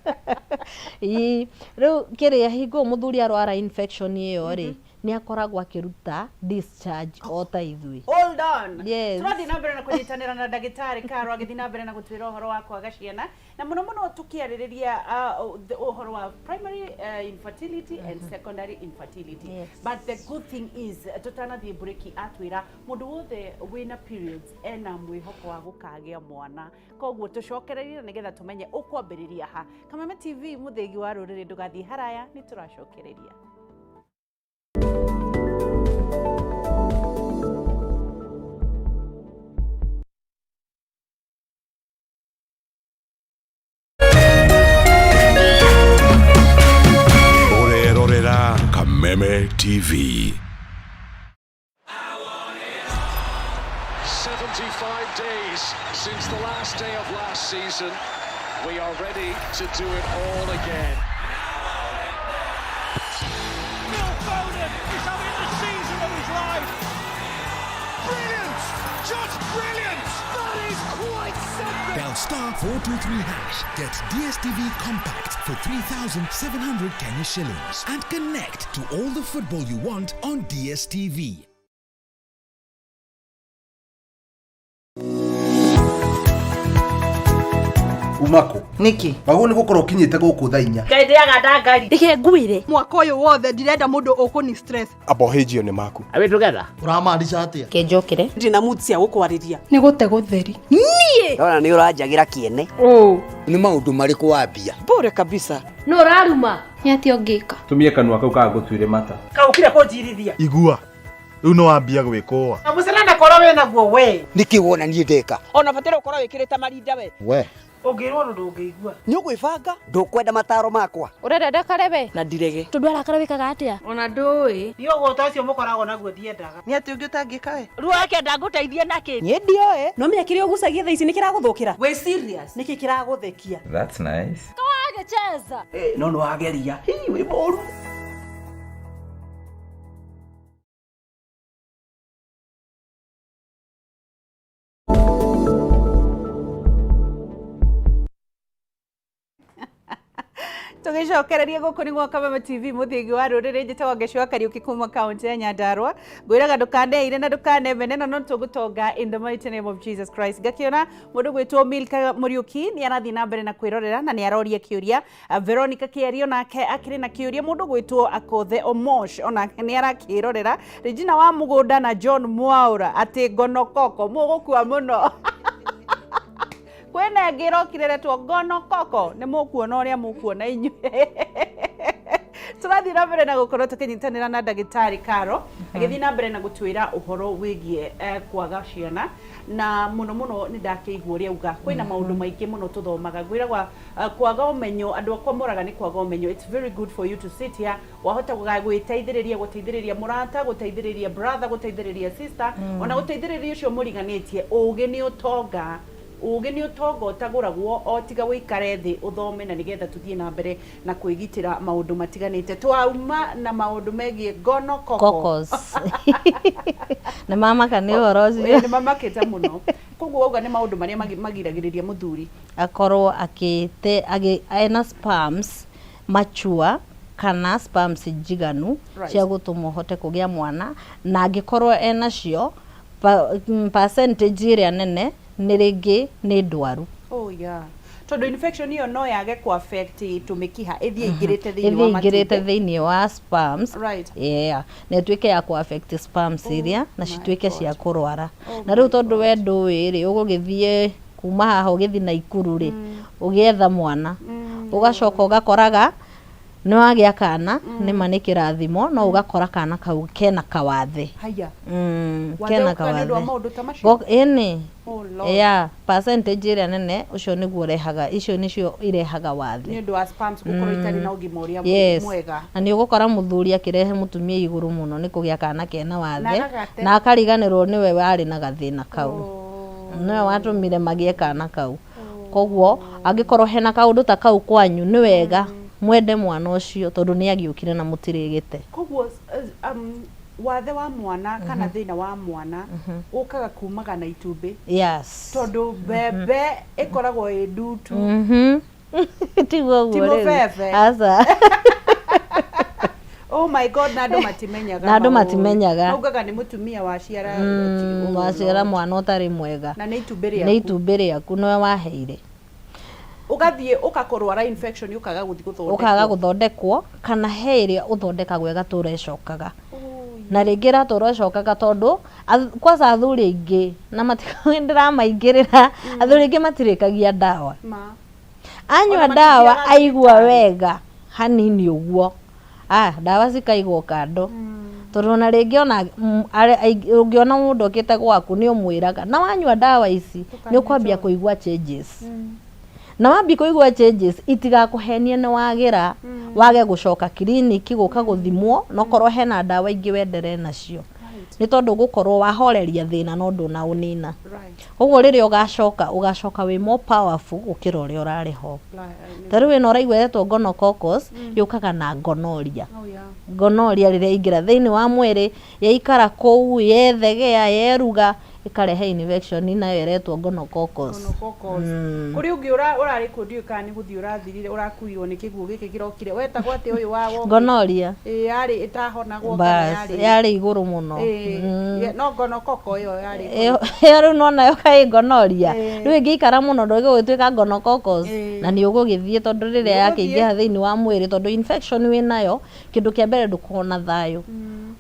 Ĩĩ, rĩu kĩrĩa hingo mũthuri arwara infection ĩyo rĩ, nĩ akoragwo akĩruta discharge o ta ithuĩ. Hold on. Yes. Tũrathiĩ na mbere na kũnyitanĩra na ndagĩtarĩ Karo agĩthiĩ na mbere na gũtwĩra ũhoro wa kwaga ciana, na mũno mũno tũkĩarĩrĩria ũhoro wa primary infertility and secondary infertility. But the good thing is, tũtanathiĩ breki atwĩra mũndũ wothe wĩna periods ena mwĩhoko wa gũkagĩa mwana. Koguo tũcokererie nĩgetha tũmenye ũkwambĩrĩria ha. Kameme TV, mũthĩgi wa rũrĩrĩ, ndũgathiĩ haraya, nĩ tũracokereria. Ũrerorera Kameme TV. 75 days since the last day of last season. We are ready to do it all again. Phil Foden is having the season of his life. Brilliant! Just brilliant! That is quite something! Dial *423#. Get DSTV Compact for 3,700 Kenya shillings and connect to all the football you want on DSTV. Umako. Nĩkĩ? Wagwo nĩ gũkorwo ũkinyĩte gũkũ thaa 4. Ngai ndĩaga ndangari. Reke ngwĩre. Mwaka ũyũ wothe ndirenda mũndũ ũkũni stress. Abohĩnjio nĩ maku. Are we together? Ũramaanisha atĩa? Kĩnjũkĩre. Ndina mood cia gũkwarĩria. Nĩ gũte gũtheri. Niĩ. Ndona nĩ ũranjagĩra kĩene. Ũ. Nĩ maũndũ marĩkũ wambia? Bure kabisa. Nũ ũraruma? Nĩ atĩa ũngĩka? Tumie kanua kau kaga gũtuĩre mata. Kaũkire kũnjirithia. Igua. Rĩu nĩ wambia gwĩkũa. Kamũcera na Mwĩhoko ũrĩa wĩnaguo we. Nĩkĩ wona niĩ ndeka? Ona bataire gũkorwo wĩkĩrĩte marinda we. We. Ũngĩrwo ũndũ ndũngĩigua. Nĩ ũgwĩbanga? Ndũkwenda mataro makwa. Ũrenda ndakare we? Na ndirege. Tondũ arakara wĩkaga atĩa? Ona ndũĩ. Niĩ ũgũta ũcio mũkoragwo naguo ndiendaga. Nĩ atĩ ũngĩ ũtangĩka we? Ruo akenda ngũteithie nakĩ? Niĩ ndioĩ. No menya kĩrĩa ũgucagia thaa ici nĩ kĩragũthũkĩra. Wĩ serious? Nĩkĩ kĩragũthekia? That's nice. Kawagĩcheza. No nĩ wageria. Hii wĩ mũru. Tũgĩcokereria gũkũ nĩ gwa Kameme TV mũthingi wa rũrĩrĩ. Njĩtagwo Ngeci wa Kariũki kuma kaunti ya Nyandarua. Ngwĩraga ndũkaneire na ndũkanemene, na no tũgũtonga in the mighty name of Jesus Christ. Ngakĩona mũndũ gwĩtwo Milka Mũriũki nĩ arathiĩ na mbere na kwĩrorera na nĩ aroria kĩũria. Veronica Kĩario nake akĩrĩ na kĩũria. Mũndũ gwĩtwo Akothe Omosh onake nĩ arakĩrorera. Regina wa Mũgũnda na John Mwaura atĩ gonokoko mũgũkua mũno. Kwĩna ĩngĩ ĩrokire retwo gonokoko, nĩ mũkuona ũrĩa mũkuona inyuĩ. Tũrathiĩ na mbere na gũkorwo tũkĩnyitanĩra na ndagĩtarĩ Karo agĩthiĩ na mbere na gũtwĩra ũhoro wĩgiĩ kwaga ciana, na mũno mũno nĩ ndakĩigua ũrĩa auga kwĩna maũndũ maingĩ mũno tũthomaga. Ngwĩragwa kwaga ũmenyo, andũ akwa moraga nĩ kwaga ũmenyo. It's very good for you to sit here, wahota gwĩteithĩrĩria, gũteithĩrĩria mũrata, gũteithĩrĩria brother, gũteithĩrĩria sister, ona gũteithĩrĩria ũcio mũriganĩtie. Ũgĩ nĩ ũtonga, ũgĩ nĩ ũtonga ũtagũragwo, o tiga wĩikare thĩ ũthome, na nĩgetha tũthiĩ na mbere na kwĩgitĩra maũndũ matiganĩte. Twauma na maũndũ megiĩ gonokoko. Cocos. Nĩ mamaka nĩ ũhoro ũcio. Nĩ mamakĩte mũno. Koguo wauga nĩ maũndũ marĩa magiragĩrĩria mũthuri akorwo akĩte ena sperms mature kana sperms njiganu cia gũtũma ũhote kũgĩa mwana, na angĩkorwo enacio percentage ĩrĩa nene nĩ rĩngĩ nĩ ndwaru. Oh yeah, tondũ infection ĩyo no yage ku affect tũmĩkiha, ĩthiĩ ĩingĩrĩte thĩinĩ wa ĩthiĩ ĩingĩrĩte matumbĩ. Thĩinĩ wa sperms. Yeah, na ĩtuĩke ya ku affect sperms iria na cituĩke cia kũrwara. Na rĩu tondũ we ndũĩ rĩ, ũgũgĩthiĩ kuma haha ũgĩthiĩ Naikuru rĩ, ũgĩetha mwana, ũgacoka ũgakoraga nĩ wagĩa kana, nĩma nĩ kĩrathimo, no ũgakora kana kau kena kawathe. Haya. Wathe Kena ũkaga nĩ ũndũ wa kawathe. maũndũ ta macio? Ĩni. Oh Lord. Yeah, percentage ĩrĩa nene ũcio nĩguo ũrehaga, icio nĩcio irehaga wathe. Nĩ ũndũ wa sperms gũkorwo itarĩ na ũgima ũrĩa Yes. mwega. Na nĩ ũgũkora mũthuri akĩrehe mũtumia igũrũ mũno nĩ kũgĩa kana kena wathe, Na agagate. na akariganĩrwo nĩwe warĩ na gathĩna kau, nĩwe watũmire magĩe kana kau. Koguo angĩkorwo hena kaũndũ ta kau kwanyu, nĩ wega mwende mwana ũcio, tondũ nĩ agĩũkire na mũtirĩgĩte. Koguo wathe wa mwana kana thĩna wa mwana ũkaga kumaga na itumbĩ? Yes. Tondũ mbembe ĩkoragwo ĩ ndutu. Tiguo Ti ũguo rĩu. mũbebe. Aca. Oh my God, na andũ matimenyaga Na andũ maũndũ. matimenyaga. Maugaga nĩ mũtumia waciara. Waciara mwana ũtarĩ mwega. Na nĩ itumbĩ Nĩ rĩaku. itumbĩ rĩaku, nĩwe waheire. Ũgathiĩ ũkakũrwara infection, ũkaga gũthiĩ gũthondekwo. Ũkaga gũthondekwo, kana he ĩrĩa ũthondekagwo ĩgatũra ĩcokaga, na rĩngĩ ĩratũra ĩcokaga tondũ kwanza athuri aingĩ na ndĩramaingĩrĩra, athuri aingĩ matirĩkagia ndawa. Ma. Anyua Ona ndawa matithiaga aigua wega hanini ũguo, ndawa cikaigwo kando, tondũ ona rĩngĩ ona ũngĩona mũndũ okĩte gwaku, nĩ ũmwĩraga na wanyua ndawa ici nĩ ũkwambia kũigua changes, na wambia kũigua changes itigakũhenie nĩ wagĩra, wage gũcoka kiriniki gũka gũthimwo, nokorwo hena ndawa ingĩ wenderee nacio, nĩ tondũ gũkorwo wahoreria thĩna no ndũnaũnina. Koguo rĩrĩa ũgacoka, ũgacoka wĩ more powerful gũkĩra ũrĩa ũrarĩ ho. Ta rĩu ĩno ũraigua ĩretwo gonococcus, yũkaga na gonorrhea. Oh yeah. Gonorrhea rĩrĩa ingĩra thĩinĩ wa mwĩrĩ, yaikara kũu, yethegea, yeruga, ĩkarehe infection, nayo ĩretwo gonococcus. Gonococcus. Kũrĩ ũngĩ ũrarĩ kuo, ndiũĩ kana nĩ gũthiĩ ũrathirire, ũrakuirwo nĩ kĩguũ gĩkĩ kĩrokire, wetagwo atĩ ũyũ wa wokire? Gonorrhea. Ĩ yarĩ ĩtahonagwo kana Bas, yarĩ yarĩ igũrũ mũno. Ĩ, no gonokoko ĩyo yarĩ Ĩyo ĩyo rĩu nona yo kaĩ gonorrhea. Ĩ. Rĩu ĩngĩikara mũno ndũgĩgũtuĩka gonococcus, Ĩ. na nĩ ũgũgĩthiĩ, tondũ rĩrĩa Nĩ ũgũthiĩ. yakĩingĩha thĩinĩ wa mwĩrĩ, tondũ infection wĩnayo, kĩndũ kĩa mbere ndũkoragwo na thayũ,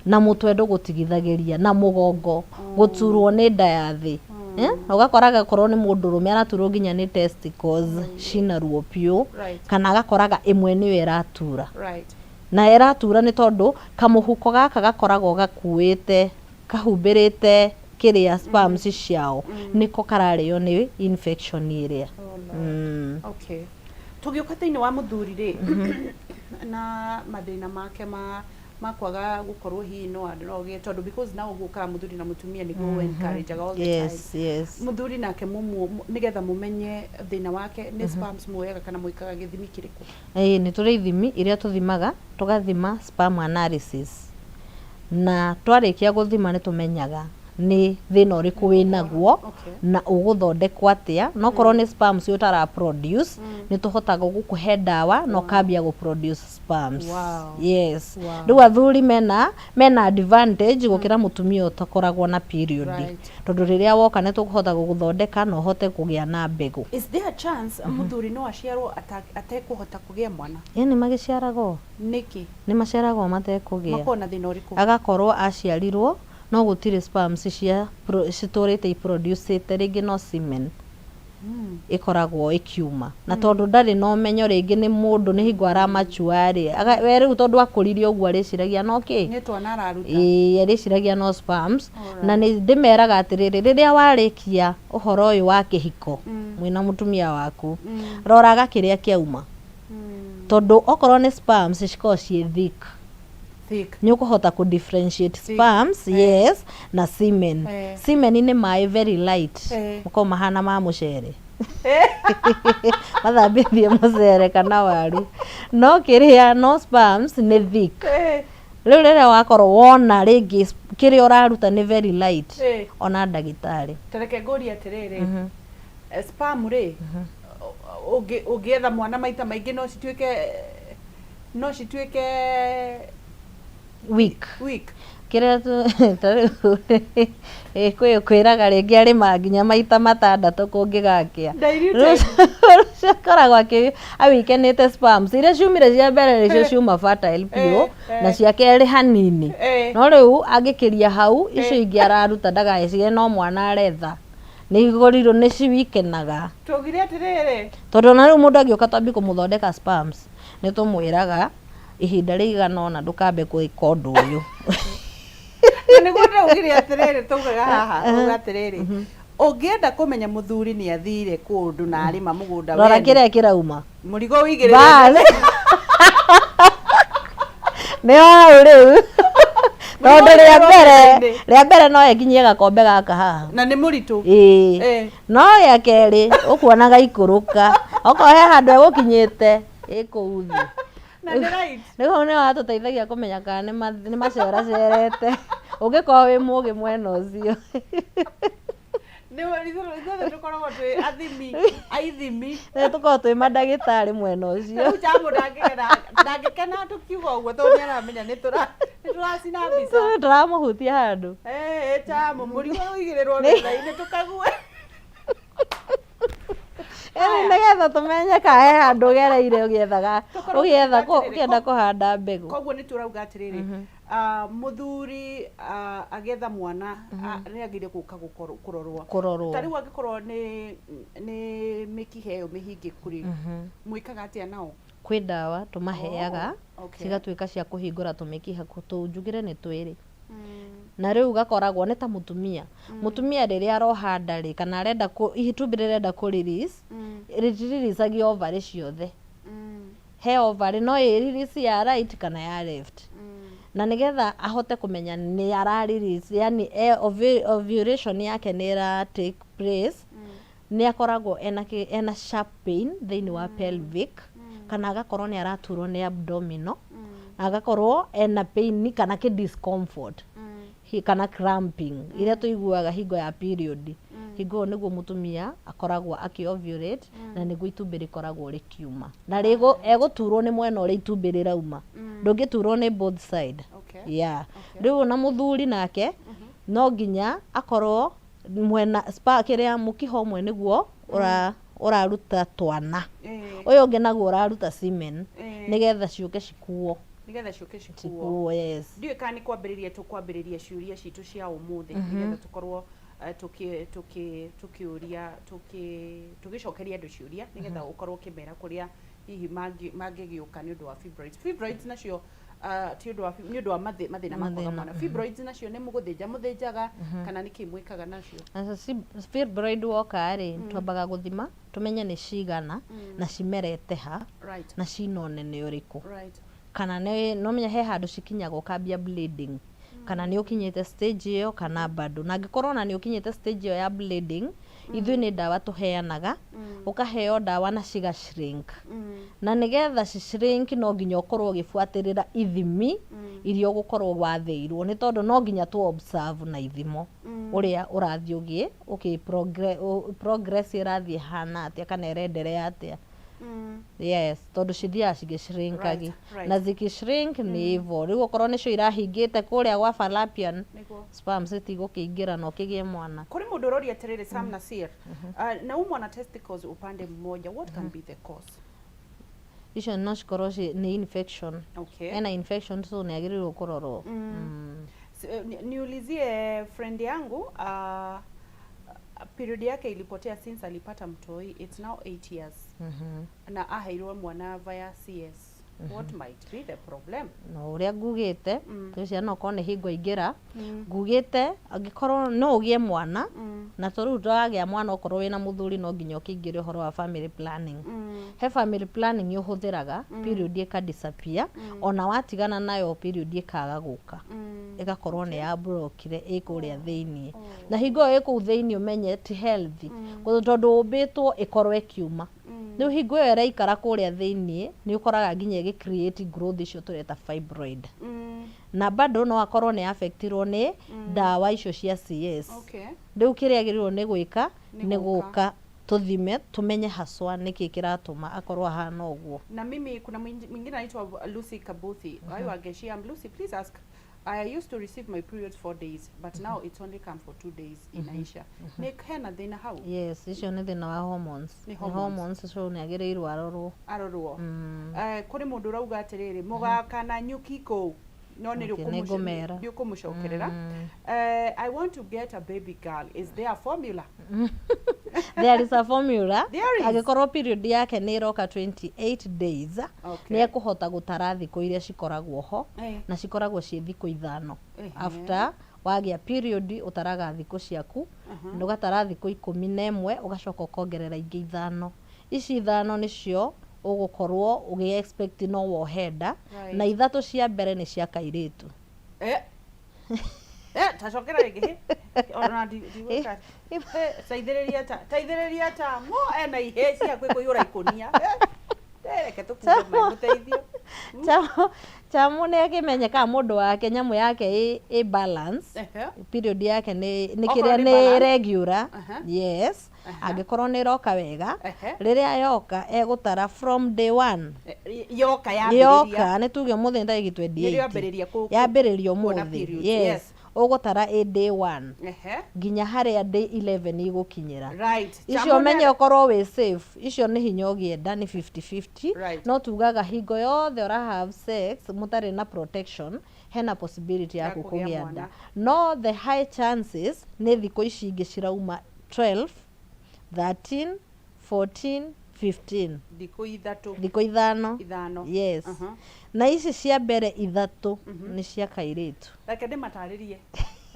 na mũtwe ndũgũtigithagĩria, na mũgongo gũturwo nĩ nda ya thĩ. Ũgakoraga korwo nĩ mũndũrũme araturwo nginya nĩ testicles cina ruo piũ, kana agakoraga ĩmwe nĩyo ĩratura. Na ĩratura nĩ tondũ kamũhuko gaka gakoragwo gakuĩte kahumbĩrĩte kĩrĩa sperms ciao nĩko kararĩo nĩ infection ĩrĩa. Okay, tũgĩũka thĩinĩ wa mũthuri rĩ, na mathĩna make ma kwaga gũkorwo hihi no agĩe, tondũ because now gũkaga mũthuri na mũtumia nĩguo encourage all the time. Mũthuri nake nĩgetha mũmenye thĩna wake nĩ sperms muoyaga kana mwĩkaga gĩthimi kĩrĩkũ? Ĩĩ, nĩ tũrĩ ithimi iria tũthimaga, tũgathima sperm analysis, na twarĩkia gũthima nĩ tũmenyaga nĩ thĩna ũrĩkũ wĩnaguo na ũgũthondekwo atĩa. No korwo nĩ sperms ũtara produce, nĩ tũhotaga gũkũhe ndawa na ũkambia gũ produce sperms. Yes. Rĩu athuri mena advantage gũkĩra mũtumia ũtakoragwo na period, tondũ rĩrĩa woka nĩ tũkũhota gũgũthondeka na ũhote kũgĩa na mbegũ. Is there a chance mũthuri no aciarwo atekũhota kũgĩa mwana? Ĩ, nĩ magĩciaragwo. Nĩkĩ? Nĩ maciaragwo matekũgĩa. Makoragwo na thĩna ũrĩkũ? Agakorwo aciarirwo no gũtirĩ sperms cia citũrĩte iproducĩte, rĩngĩ no semen ĩkoragwo ĩkiuma, na tondũ ndarĩ na ũmenyo, rĩngĩ nĩ mũndũ nĩ hingo aramachua rĩ, we rĩu tondũ akũrire ũguo arĩciragia no kĩ Nĩ twana araruta. Ĩĩ, arĩciragia no sperms. Na nĩ ndĩmeraga atĩrĩrĩ, rĩrĩa warĩkia ũhoro ũyũ wa kĩhiko mwĩna mũtumia waku, roraga kĩrĩa kĩauma, tondũ okorwo nĩ sperms cikoragwo ciĩ thick. Thick. Nĩ ũkũhota kũ differentiate sperms, yes, na semen. Semen nĩ maĩ very light, makoragwo mahana ma mũcere, mathambĩtie mũcere kana waru, no kĩrĩa no sperms nĩ thick. Rĩu rĩrĩa wakorwo wona rĩngĩ kĩrĩa ũraruta nĩ very light, ona ndagĩtarĩ. Tareke ngũrie atĩrĩrĩ, sperm rĩ, ũngĩetha mwana maita maingĩ no cituĩke weak? Weak. Kĩrĩa ta rĩu kwĩ kwĩraga rĩngĩ arĩma nginya maita 6 kũngĩgakĩa. Diluted. Rũcio akoragwo awikenĩte sperms iria ciumire cia mbere nĩcio ciuma fertile biũ, na cia kerĩ hanini. No rĩu angĩkĩria hau, icio ingĩ araruta ndagecirie no mwana aretha, nĩ igũrirwo nĩ ciwikenaga. Tũgire atĩrĩrĩ, Tondũ ona rĩu mũndũ angĩũka twambie kũmũthondeka sperms, nĩ tũmwĩraga ihinda rĩigana ũna ndũkambe gwĩka ũndũ ũyũ. Na nĩguo ndĩraugire atĩrĩrĩ, taugaga haha uga atĩrĩrĩ, ũngĩenda kũmenya mũthuri nĩ athire kũndũ na arĩma mũgũnda Rora wene, kĩrĩa kĩrauma. Mũrigo ũigĩrĩre. Bas. Nĩ hau rĩu, tondũ rĩa mbere no ekinyie gakombe gaka haha. Na nĩ mũritũ. Ĩĩ. No rĩa kerĩ ũkuona gaikũrũka, okorwo he handũ egũkinyĩte ĩkũu thĩ. Na nĩ right. Rĩu hau nĩ watũteithagia kũmenya kana nĩ maceracerete, ũngĩkorwo wĩ mũgĩ mwena ũcio. Nĩ ithuothe tũkoragwo twĩ athimi aithimi. Nĩ tũkoragwo twĩ mandagĩtarĩ mwena ũcio. Rĩu Jambo ndangĩkena tũkiuga ũguo, tondũ nĩ aramenya nĩ tũracina mbica. Tũramũhutia handũ. Eh, Jambo, mũrigo ũigĩrĩrwo metha-inĩ tũkague. Ĩni nĩgetha tũmenye kana he handũ ũgereire ũgĩethaga Tũkorwo ũgĩetha tũkiuga atĩrĩrĩ, ũkĩenda kũhanda mbegũ. Koguo nĩ tũrauga atĩrĩrĩ, mũthuri agĩetha mwana nĩ agĩrĩire gũka kũrorwo. Kũrorwo. Ta rĩu angĩkorwo nĩ mĩkiha ĩyo mĩhingĩku rĩ, mwĩkaga atĩa nao? Kwĩ ndawa tũmaheaga, cigatuĩka cia kũhingũra tũmĩkiha tũu, njugire nĩ twĩrĩ. Na rĩu gakoragwo nĩ ta mũtumia rĩrĩa aroha nda rĩ, kana arenda itumbĩ rĩrenda kũ release, rĩtiriricagia ovary ciothe. He ovary no ĩ release ya right kana ya left, na nĩgetha ahote kũmenya nĩ ara release, yani ovulation yake nĩ ĩra take place, nĩ akoragwo ena sharp pain thĩinĩ wa pelvic, kana agakorwo nĩ araturwo nĩ abdominal, agakorwo ena pain kana kĩ discomfort kana cramping iria tũiguaga hingo ya period. Hingo ĩyo nĩguo mũtumia akoragwo akĩ-ovulate, na nĩguo itumbĩ rĩkoragwo rĩkiuma, na egũturwo nĩ mwena ũrĩa itumbĩ rĩrauma, ndũngĩturwo nĩ both side. Yeah. Rĩu ona mũthuri nake no nginya akorwo mwena spa kĩrĩa mũkiha ũmwe nĩguo ũraruta twana, ũyũ ũngĩ naguo ũraruta semen, nĩgetha ciũke cikuo. Nĩgetha ciũke cikuo. Cikuo, yes. Ndiũĩ kana nĩ kwambĩrĩria tũkwambĩrĩria ciũria citũ cia ũmũthĩ, nĩgetha tũkorwo tũkĩũria tũgĩcokeria andũ ciũria, nĩgetha ũkorwo ũkĩmera kũrĩa hihi mangĩgĩũka nĩ ũndũ wa fibroids. Fibroids nacio Ah, ti ũndũ wa nĩ ũndũ wa mathĩna ma kwaga Mathĩna, mwana. Fibroids nacio nĩ mũgũthĩnja mũthĩnjaga kana nĩ kĩ mwĩkaga nacio? Aca, fibroid woka rĩ, twambaga gũthima tũmenye nĩ cigana na cimerete ha na cina ũnene ũrĩkũ. Kana nĩ no menya he handũ cikinyaga ũkambia bleeding, kana nĩ ũkinyĩte stage ĩyo kana bado. Na angĩkorwo ona nĩ ũkinyĩte stage ĩyo ya bleeding, ithuĩ nĩ ndawa tũheanaga, ũkaheo ndawa na ciga shrink. Na nĩgetha ci shrink no nginya ũkorwo ũgĩbuatĩrĩra ithimi iria ũgũkorwo wathĩirwo, nĩ tondũ no nginya tũ observe na ithimo ũrĩa ũrathiĩ ũgĩ ũkĩ progress ĩrathiĩ ĩhana atĩa kana ĩrenderea atĩa. Yes, tondũ cithiaga cigĩshrinkagi. Na zikishrink nĩ hivyo rĩu, okorwo nĩcio irahingĩte kũrĩa gwa fallopian, sperm citigũkĩingĩra na ũkĩgĩe mwana. Kũrĩ mũndũ ũroria atĩrĩrĩ, Sam Nasir, naumwa na testicles upande mmoja, what can be the cause? Icio no cikorwo nĩ infection. Ena infection, so nĩ agĩrĩirwo kũrorwo. Niulizie friend yangu, period yake ilipotea since alipata mtoi, it's now 8 years, na aheirwo mwana via CS, what might be the problem? No ũrĩa ngugĩte, twĩ ciana okorwo nĩ hingo aingĩra, ngugĩte angĩkorwo no ũgĩe mwana, na to rĩu twagĩa mwana, okorwo wĩna mũthuri no nginya ũkĩingĩre ũhoro wa family planning. He family planning ũhũthĩraga, period ĩka disappear, ona watigana nayo period ĩkaga gũka, ĩgakorwo nĩ ya blockire ĩ kũrĩa thĩiniĩ. Na hingo ĩyo ĩ kũu thĩiniĩ, ũmenye ti healthy, tondũ ũmbĩtwo ĩkorwo ĩkiuma. Rĩu hingo ĩyo ĩraikara kũrĩa thĩiniĩ, nĩ ũkoraga nginya ĩgĩ create growth icio tũreta fibroid. Na bado no akorwo nĩ affectirwo nĩ ndawa icio cia CS. Rĩu kĩrĩa agĩrĩirwo nĩ gwĩka Nĩ nĩ gũka. Gũka tũthime tũmenye haswa nĩkĩ kĩratũma akorwo ahana ũguo. Na mimi kuna mwingine anaitwa Lucy Kabuthi. Mm Wangeshi, I'm Lucy, please ask, I used to receive my periods 4 days, but now it's only come for 2 days, inaisha. Nĩ hena thĩna hau? Yes, icio nĩ thĩna wa hormones. Nĩ Nĩ hormones. hormones, so nĩ agĩrĩirwo arorwo. Arorwo. Kũrĩ mũndũ ũrauga atĩrĩrĩ, mũgaka na nyuki kũu no nĩ Okay, nĩngũmera. nĩ ũkũmũcokerera. I want to get a baby girl, is there a formula? There is a formula. There is. Angĩkorwo period yake nĩ ĩroka 28 days, nĩ ekũhota gũtara thikũ iria cikoragwo ho, na cikoragwo ciĩ thikũ 5. After wagĩa period, ũtaraga thikũ ciaku, ũgatara thikũ 11, ũgacoka ũkongerera ingĩ 5. Ici 5 nĩcio ũgũkorwo ũgĩ expect no wohe nda. Na 3 cia mbere nĩ cia kairĩtu. Eh, tacokera rĩngĩ hĩ. Ona ndigwĩka. Teithĩrĩria ta, teithĩrĩria ta mo ena ihĩ ciaku kũiyũra ikũnia. Eh, reke tũkuge mũteithio. Chamu nĩ akĩmenyekaga mũndũ wake nyamũ yake ĩ balance. Period yake nĩ Okorwo kĩrĩa nĩ nĩ balance. regular. Yes, angĩkorwo nĩ ĩroka wega, rĩrĩa yoka egũtara from day one. Yoka yambĩrĩria. Yoka, nĩ tuge ũmũthĩ nĩ tarĩki Nĩrĩo 28. yambĩrĩria Yambĩrĩria kuona ũmũthĩ. periods, Yes, yes. ũgũtara ĩ day one nginya harĩa day 11 igũkinyĩra. Icio Chamu menye ũkorwo wĩ safe, icio nĩ hinya ũgĩenda nĩ 50-50. No tugaga hingo yothe ũra have sex mũtarĩ na protection, hena possibility Ya yaku kũgĩa kũgĩa mwana. nda, no the high chances nĩ thikũ ici ingĩ cirauma 12, 13, 14, 15. Thikũ 3. Thikũ 5. 5. Yes. Na ici cia mbere 3 nĩ cia kairĩtu. Reke ndĩmatarĩrie.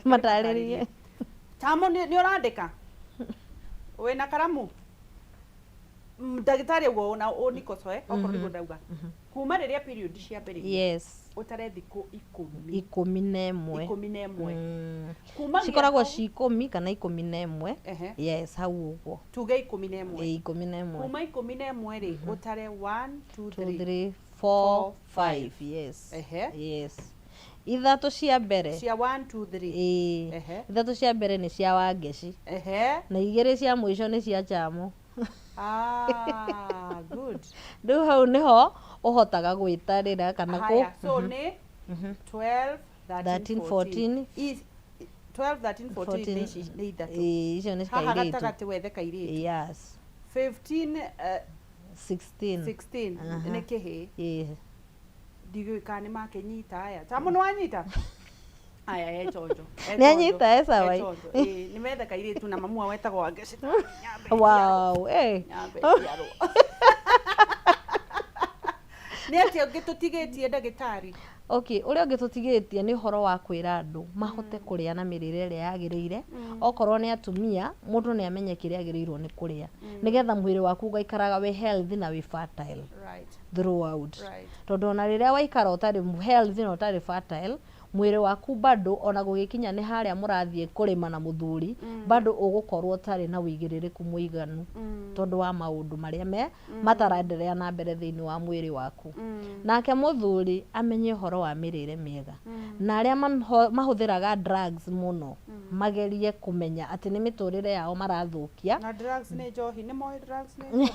Matarĩrie. Tamo, nĩ ũrandĩka wĩna karamu? Ndagĩtarĩ ũguo ona ũnikocoe okorwo nĩguo ndauga, kuma rĩrĩa period ciambĩrĩria, ũtare thikũ 10. 11. 11. Kumagia Cikoragwo hau- ci 10 kana 11. Yes, hau ũguo. Tuge 11. Ĩ, 11. Kuma 11 rĩ, ũtare 1 2 2 3 3 4 5. Yes. Yes, 3 cia mbere. Cia 1 2 3. Ĩĩ. 3 cia mbere nĩ cia Wangeci, na 2 cia mũico nĩ cia Chamo. Ah, good. Rĩu hau nĩho ũhotaga gwĩtarĩra kana kũ Haya, so nĩ 12, 13, 13, 14. 12, 13, 14 nĩ ici nĩ 3. Ĩĩ, icio nĩ Haha kairĩtu. gatagatĩ wethe kairĩtu. Yes. 15, 16. 16 nĩ kĩhĩĩ. Ĩĩ. Ndigũĩ kana nĩ makĩnyita aya. Tamo, nĩ wanyita aya, e chonjo. E Nĩ anyita, e sawa. E chonjo. Ĩĩ, nĩ methe kairĩtu na mamu wao etagwo Wangeci. Wow, eh. Nyambe njiarwo. Nĩ atĩa ũngĩ tũtigĩtie ndagĩtarĩ? Okay, ũrĩa ũngĩ tũtigĩtie nĩ ũhoro wa kwĩra andũ mahote kũrĩa na mĩrĩre ĩrĩa yagĩrĩire. Okorwo nĩ atumia, mũndũ nĩ amenye kĩrĩa agĩrĩirwo nĩ kũrĩa nĩgetha mwĩrĩ waku ũgaikaraga wĩ healthy na wĩ fertile throughout. Tondũ ona rĩrĩa waikara ũtarĩ healthy na ũtarĩ fertile, mwĩrĩ waku bado ona gũgĩkinya nĩ harĩa mũrathiĩ kũrĩma na mũthuri, bado ũgũkorwo ũtarĩ na wĩigĩrĩrĩku mũiganu tondũ wa maũndũ marĩa me mataraenderea na mbere thĩinĩ wa mwĩrĩ waku. Nake mũthuri amenye ũhoro wa mĩrĩre mĩega, na arĩa mahũthĩraga drugs mũno magerie kũmenya atĩ nĩ mĩtũrĩre yao marathũkia. Na drugs nĩ njohi, nĩ moĩ drugs nĩ njohi?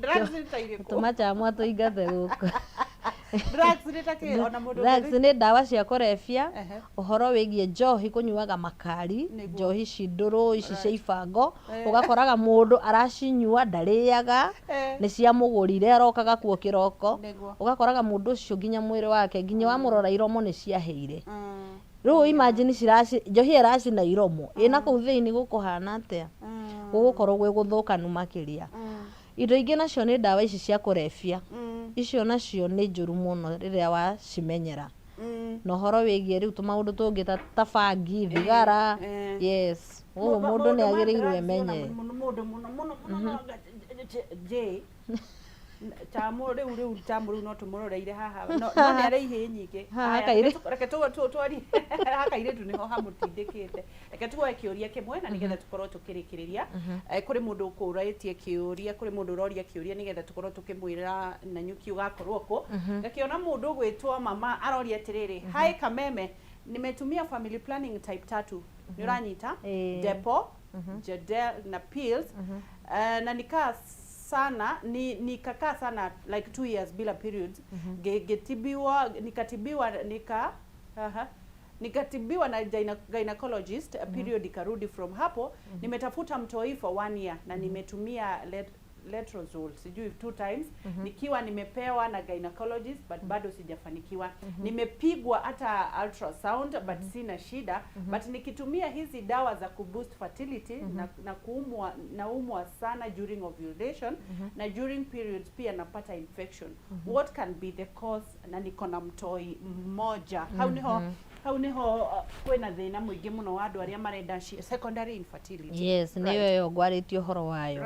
Drugs nĩ ta irĩkũ? Tũmacamwa tũingate gũkũ. Drugs nĩ ta kĩ ona mũndũ Drugs nĩ ndawa cia kũrebia. Ũhoro wĩgiĩ njohi, kũnyuaga makari, njohi ici ndũrũ, ici cia ibango, ũgakoraga mũndũ aracinyua ndarĩaga, nĩ ciamũgũrire arokaga kuo kĩroko. Ũgakoraga mũndũ ũcio nginya mwĩrĩ wake, nginya wamũrora iromo nĩ ciahĩire. Rĩu imagine ciraci njohi ĩracina iromo ĩna kũu thĩinĩ, gũkũhana atĩa? Gũgũkorwo gwĩ gũthũkanu makĩria. Indo ingĩ nacio nĩ ndawa ici cia kũrebia. Icio nacio nĩ njũru mũno rĩrĩa wacimenyera. Na ũhoro wĩgiĩ rĩu tũmaũndũ tũngĩ ta bangi, thigara. Yes, ũguo mũndũ nĩ agĩrĩirwo emenye. Mũndũ mũno mũno mũno J Tamu rĩu, rĩu Tamu rĩu no tũmũroreire haha, no nĩ arĩ ihĩĩ nyingĩ. Haha Haya, kairĩtu. Reke twarie haha kairĩtu nĩho hamũtindĩkĩte. Reke tuoe kĩũria kĩmwe na nĩgetha tũkorwo tũkĩrĩkĩrĩria. Kũrĩ mũndũ ũkũrĩtie kĩũria, kũrĩ mũndũ ũroria kĩũria nĩgetha tũkorwo tũkĩmwĩra Nanyuki ũgakorwo kũ. Ngakĩona mũndũ ũgwĩtwo mama aroria atĩrĩrĩ, "Hi Kameme, nimetumia family planning type tatu." Nĩ ũranyita? Ĩĩ. Depo, Jadelle na pills. Na nikaa sana ni nikakaa sana like 2 years bila periods. Ngĩtibiwa, nikatibiwa, nikatibiwa na gynecologist, period ikarudi. From hapo nimetafuta mtoi for one year na nimetumia letrozole sijui two times nikiwa nimepewa na gynecologist, but bado sijafanikiwa. Nimepigwa hata ultrasound but sina shida, but nikitumia hizi dawa za kuboost fertility na kuumwa, naumwa sana during ovulation na during periods pia napata infection. What can be the cause? Na niko na mtoi mmoja." Hau niho kwĩna thĩna mũingĩ mũno wa andũ arĩa marenda secondary infertility. Yes, nĩyo ĩyo ngwarĩtie ũhoro wayo.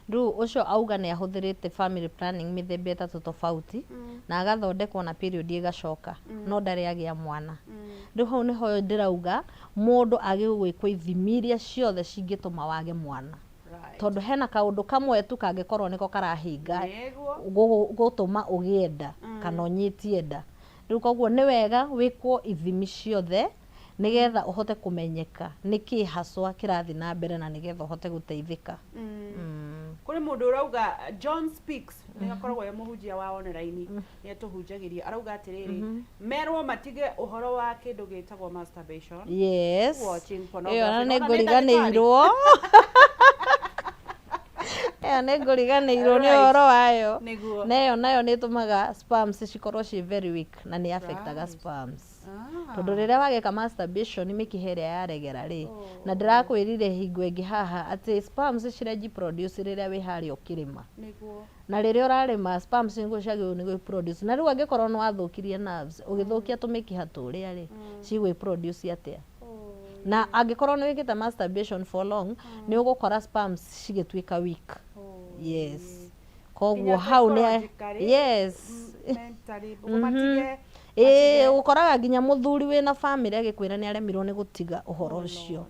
Rĩu ũcio auga nĩ ahũthĩrĩte family planning mĩthemba ĩtatũ tofauti na agathondekwo na period ĩgacoka, no ndarĩ agĩa mwana. Rĩu hau nĩho ndĩrauga mũndũ agĩrĩirwo gwĩkwo ithimi iria ciothe cingĩtũma wage mwana, tondũ hena kaũndũ kamwe tu kangĩkorwo nĩko karahinga gũtũma ũgĩe nda kana ũnyitie nda. Rĩu koguo nĩ wega wĩkwo ithimi ciothe nĩgetha ũhote kũmenyeka nĩkĩ haswa kĩrathiĩ na mbere na nĩgetha ũhote gũteithĩka. Kũrĩ mũndũ ũrauga, John Speaks, nĩ akoragwo e mũhunjia wa online, nĩ atũhunjagĩria, arauga atĩrĩrĩ, merwo matige ũhoro wa kĩndũ gĩtagwo masturbation, watching Ĩyo pornography. ona nĩ Ona nĩ ngũriganĩirwo, ĩyo nĩ ngũriganĩirwo nĩ ũhoro wayo. Na ĩyo nayo nĩ ĩtũmaga sperms cikorwo ciĩ very weak na nĩ affectaga sperms, tondũ rĩrĩa wagĩka masturbation mĩkiha ĩrĩa yaregera rĩ, na ndĩrakwĩrire hingo ĩngĩ haha atĩ sperms cirenji produce rĩrĩa wĩ harĩa ũkĩrĩma, na rĩrĩa ũrarĩma sperms nĩguo ciagĩrĩirwo nĩ gwĩ-produce. Na rĩu angĩkorwo nĩ wathũkirie nerves, ũgĩthũkia tũmĩkiha tũrĩa rĩ, cigwĩ produce atĩa? Na angĩkorwo nĩ wĩkĩte masturbation for long, nĩ ũgũkora sperms cigĩtuĩka weak. Yes, koguo Nginya hau nĩ psychologically, mentally, matige. Ĩĩ, ũkoraga nginya mũthuri wĩna bamĩrĩ agĩkwĩra nĩ aremirwo nĩ gũtiga ũhoro ũcio,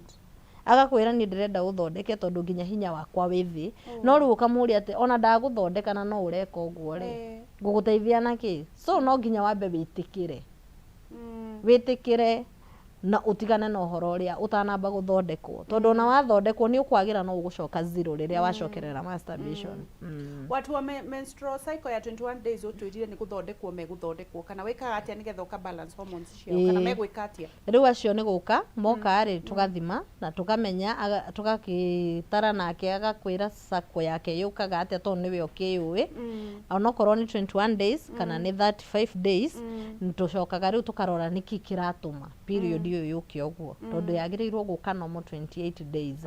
agakwĩra, "Niĩ ndĩrenda ũthondeke tondũ nginya hinya wakwa wĩ thĩ." No rĩu ũkamũria atĩ ona ndagũthondeka na no ũreka ũguo rĩ, ngũgũteithia na kĩ? So no nginya wambe wĩtĩkĩre, wĩtĩkĩre na ũtigane na ũhoro ũrĩa ũtanamba gũthondekwo, tondũ ona wathondekwo nĩ ũkwagĩra no ũgũcoka zero rĩrĩa wacokerera masturbation. Watu wa menstrual cycle ya 21 days, ũtwĩrire nĩ gũthondekwo megũthondekwo, kana wĩkaga atĩa nĩgetha ũka balance hormones ciao, kana megwĩka atĩa? Rĩu acio nĩ gũka moka rĩ, tũgathima na tũkamenya, tũgakĩtara nake agakwĩra cycle yake yũkaga atĩa, tondũ nĩwe ũkĩyũĩ, onokorwo nĩ 21 days kana nĩ 35 days. Tũcokaga rĩu tũkarora nĩkĩ kĩratũma period. ĩyo yũke ũguo, tondũ yagĩrĩirwo gũka normal 28 days.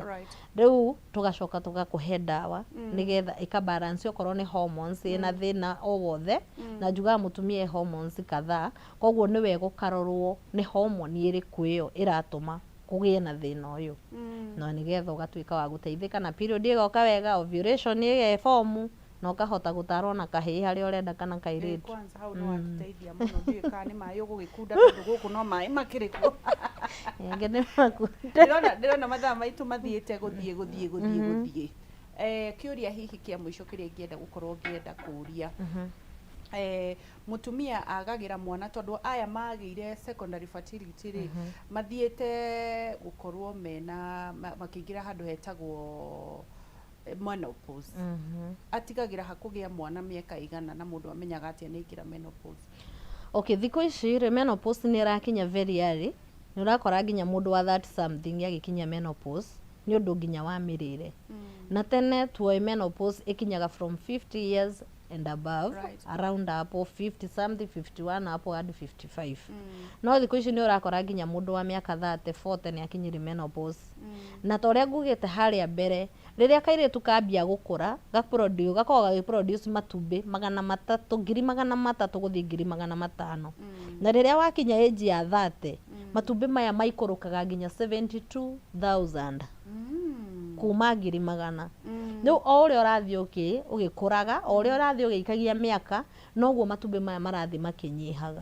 Rĩu tũgacoka tũgakũhe ndawa nĩgetha ĩkabalance okorwo nĩ hormones ĩna thĩna o wothe. Na njugaga mũtumia e hormones kadhaa, koguo nĩ wega ũkarorwo nĩ hormone ĩrĩkũ ĩyo ĩratũma kũgĩe na thĩna ũyũ, na nĩgetha ũgatuĩka wa gũteithĩka na period ĩgoka wega, ovulation ĩgeform, na ũkahota gũtarwo na kahĩĩ harĩa ũrenda kana kairĩtu. Kwanza hau nĩ watũteithia mũno. Ndiũĩ kana nĩ maĩ ũgũgĩkunda, tondũ gũkũ no maĩ makĩrĩ kuo. Ĩngĩ nĩ makunda. Ndĩrona mathaa maitũ mathiĩte gũthiĩ gũthiĩ gũthiĩ gũthiĩ. Kĩũria hihi kĩa mũico kĩrĩa ingĩenda gũkorwo ngĩenda kũũria, mũtumia agagĩra mwana, tondũ aya magĩire secondary fertility rĩ, mathiĩte gũkorwo mena makĩingĩra handũ hetagwo menopause. Atigagĩra hakũgĩa mwana mĩaka igana, na mũndũ amenyaga atĩa nĩ aingĩra menopause? Okay, thikũ ici rĩ, menopause nĩ ĩrakinya very early. Nĩ ũrakora nginya mũndũ wa 30 something agĩkinya menopause, nĩ ũndũ nginya wa mĩrĩre. Na tene tuoĩ menopause ĩkinyaga from 50 years and above, around hapo 50 something, 51 hapo hadi 55. No thikũ ici nĩ ũrakora nginya mũndũ wa mĩaka 30, 40 nĩ akinyire menopause. Na ta ũrĩa ngugĩte harĩa mbere, rĩrĩa kairĩtu kambia gũkũra, gaproduce, gakoragwo gagĩproduce matumbĩ 300, 300,000 gũthiĩ 500,000. Na rĩrĩa wakinya age ya 30, matumbĩ maya maikũrũkaga nginya 72,000 kuma 100,000. Rĩu o ũrĩa ũrathiĩ ũgĩkũraga, o ũrĩa ũrathiĩ ũgĩikagia mĩaka, noguo matumbĩ maya marathiĩ makĩnyihaga.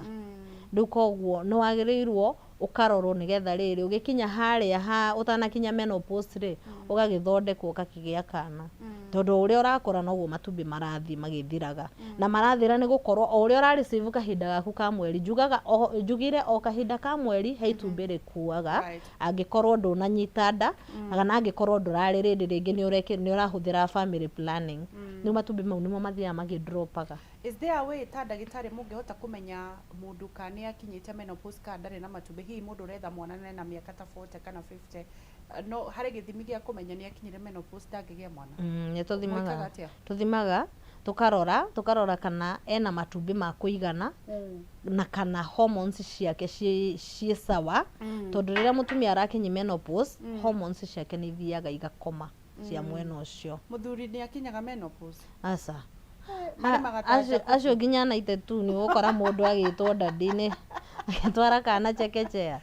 Rĩu koguo nĩ wagĩrĩirwo ũkarorwo, nĩgetha rĩrĩ ũgĩkinya harĩa ha ũtanakinya menopause rĩ, ũgagĩthondekwo ũgakĩgĩa kana, tondũ o ũrĩa ũrakũra noguo matumbĩ marathiĩ magĩthiraga. Na marathira nĩ gũkorwo o ũrĩa ũra receive kahinda gaku ka mweri. Njugaga o, njugire o kahinda ka mweri he itumbĩ rĩkuaga, angĩkorwo ndũnanyita nda kana angĩkorwo ndũrarĩ rĩndĩ rĩngĩ nĩ ũrahũthĩra family planning. Rĩu matumbĩ mau nĩmo mathiaga magĩdropaga. Is there a way ta ndagĩtarĩ mũngĩhota kũmenya mũndũ kana nĩ akinyĩte menopause kana ndarĩ na matumbĩ? Hihi mũndũ ũretha mwana na ena mĩaka ta 40 kana 50, no harĩ gĩthimi gĩa kũmenya nĩ akinyire menopause, ndangĩgĩa mwana? Nĩ Mwĩkaga tũthimaga. Atĩa? Tũthimaga, tũkarora kana ena matumbĩ ma kũigana na kana hormones ciake ciĩ sawa, tondũ rĩrĩa mũtumia arakinyia menopause, hormones ciake nĩ ithiaga igakoma cia mwena ũcio. Mũthuri nĩ akinyaga menopause? Aca. Marĩmaga ta Acio Jacob. acio nginya naite tu nĩ ũgũkora mũndũ agĩtwo daddy nĩ agĩtwara kana chekechea.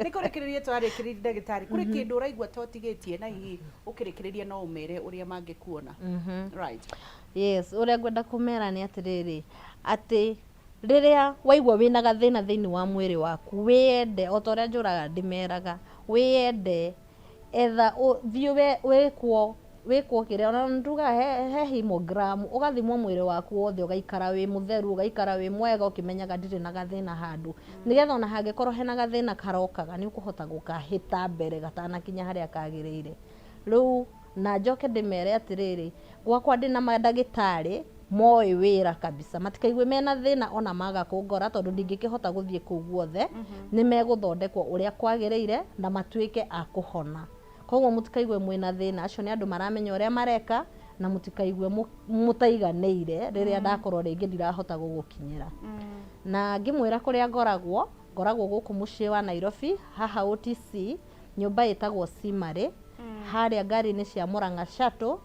Nĩ kũrĩkĩrĩria twarĩkĩrĩria, ndagĩtarĩ, kũrĩ kĩndũ ũraigua ta ũtigĩtie, na hihi ũkĩrĩkĩrĩria no ũmere ũrĩa mangĩkuona? Right. Yes, ũrĩa ngwenda kũmera nĩ atĩrĩrĩ, atĩ rĩrĩa waigua wĩna gathĩna thĩinĩ wa mwĩrĩ waku, wĩyende. O ta ũrĩa njũraga ndĩmeraga, wĩyende, etha thiĩ wĩkwo kĩrĩa ona ndugaga he hemogram, ũgathimwo mwĩrĩ waku wothe, ũgaikara wĩ mũtheru, ũgaikara wĩ mwega, ũkĩmenyaga ndirĩ na gathĩna handũ, nĩgetha ona hangĩkorwo hena gathĩna karokaga, nĩ ũkũhota gũkahĩta mbere gatanakinya harĩa kagĩrĩire. Rĩu na njoke ndĩmere atĩrĩrĩ, gwakwa ndĩna mandagĩtarĩ moĩ wĩra kabisa. Matikaigue mena thĩna ona maga kũngora, tondũ ndingĩkĩhota gũthiĩ kũu guothe. Nĩ megũthondekwo ũrĩa kwagĩrĩire na matuĩke a kũhona. Koguo mũtikaigue mwĩna thĩna, acio nĩ andũ maramenya ũrĩa mareka, na mũtikaigue mũtaiganĩire rĩrĩa ndakorwo rĩngĩ ndirahota gũgũkinyĩra. Na ngĩmwĩra kũrĩa ngoragwo, ngoragwo gũkũ mũciĩ wa Nairobi, haha OTC, nyũmba ĩtagwo Simarĩ, harĩa ngari-inĩ cia Murang'a Shuttle,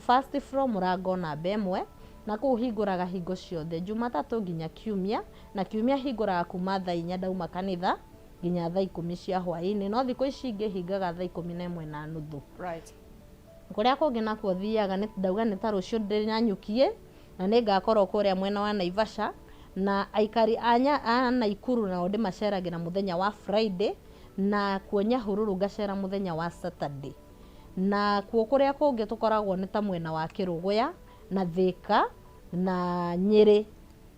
first floor, mũrango namba 1. Na kũu hingũraga hingo ciothe Jumatatũ nginya Kiumia. Na Kiumia hingũraga kuma thaa 4 ndauma kanitha nginya thaa 10 cia hwaĩ-inĩ, no thikũ ici ingĩ hingaga thaa 11:30. Kũrĩa kũngĩ nakuo thiaga, nĩ ndauga nĩ ta rũciũ ndĩ Nanyukiĩ, na nĩ ngakorwo kũrĩa mwena wa Naivasha. Na aikari a Naikuru nao ndĩmaceragĩra mũthenya wa Friday, na kuo Nyahururu ngacera mũthenya wa Saturday. Na kuo kũrĩa kũngĩ tũkoragwo nĩ ta mwena wa Kĩrũgũya na Thĩka na Nyĩrĩ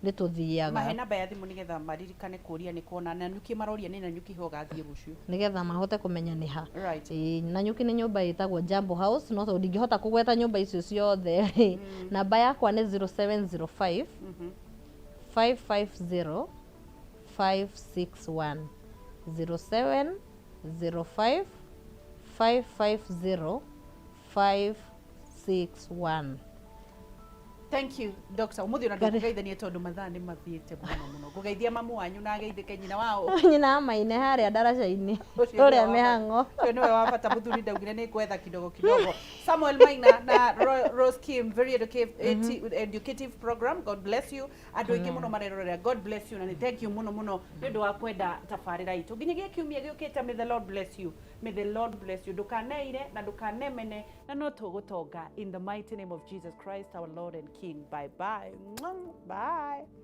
nĩ tũthiaga. Mahe namba ya thimũ nĩgetha maririkane kũria nĩ kuona Nanyuki, maroria nĩ Nanyuki ho ũgathiĩ rũciũ. Nĩgetha mahote kũmenya nĩ ha. Ĩĩ, Nanyuki nĩ nyũmba ĩtagwo Jambo House, no tondũ ndingĩhota kũgweta nyũmba icio ciothe rĩ, namba yakwa nĩ 0705 550 561, 0705 550 561. Thank you, doctor. Umuthi ona ndũkũgeithania tondũ mathaa nĩ mathiĩte mũno mũno. Ngũgeithia mamu wanyu na ageithĩke nyina wao. Nyina wa Maina harĩa ndaraca-inĩ. Ũcio nĩwe Ũrĩa wa bata. mĩhang'o. Ũcio nĩwe wa bata, mũthuri ndaugire nĩ ngwetha kidogo kidogo. Samuel Maina na Rose Kim, very educative program. God bless you. Andũ aingĩ mũno marerorera. God bless you na nĩ thank you mũno mũno nĩ ũndũ wa kwenda tabarĩra itũ. Nginyagia kiumia gĩũkĩte, may the Lord bless you. May the Lord bless you. Ndũkaneire na ndũkanemene na no tũgũtonga in the mighty name of Jesus Christ our Lord and King. Bye bye. Mwah. Bye.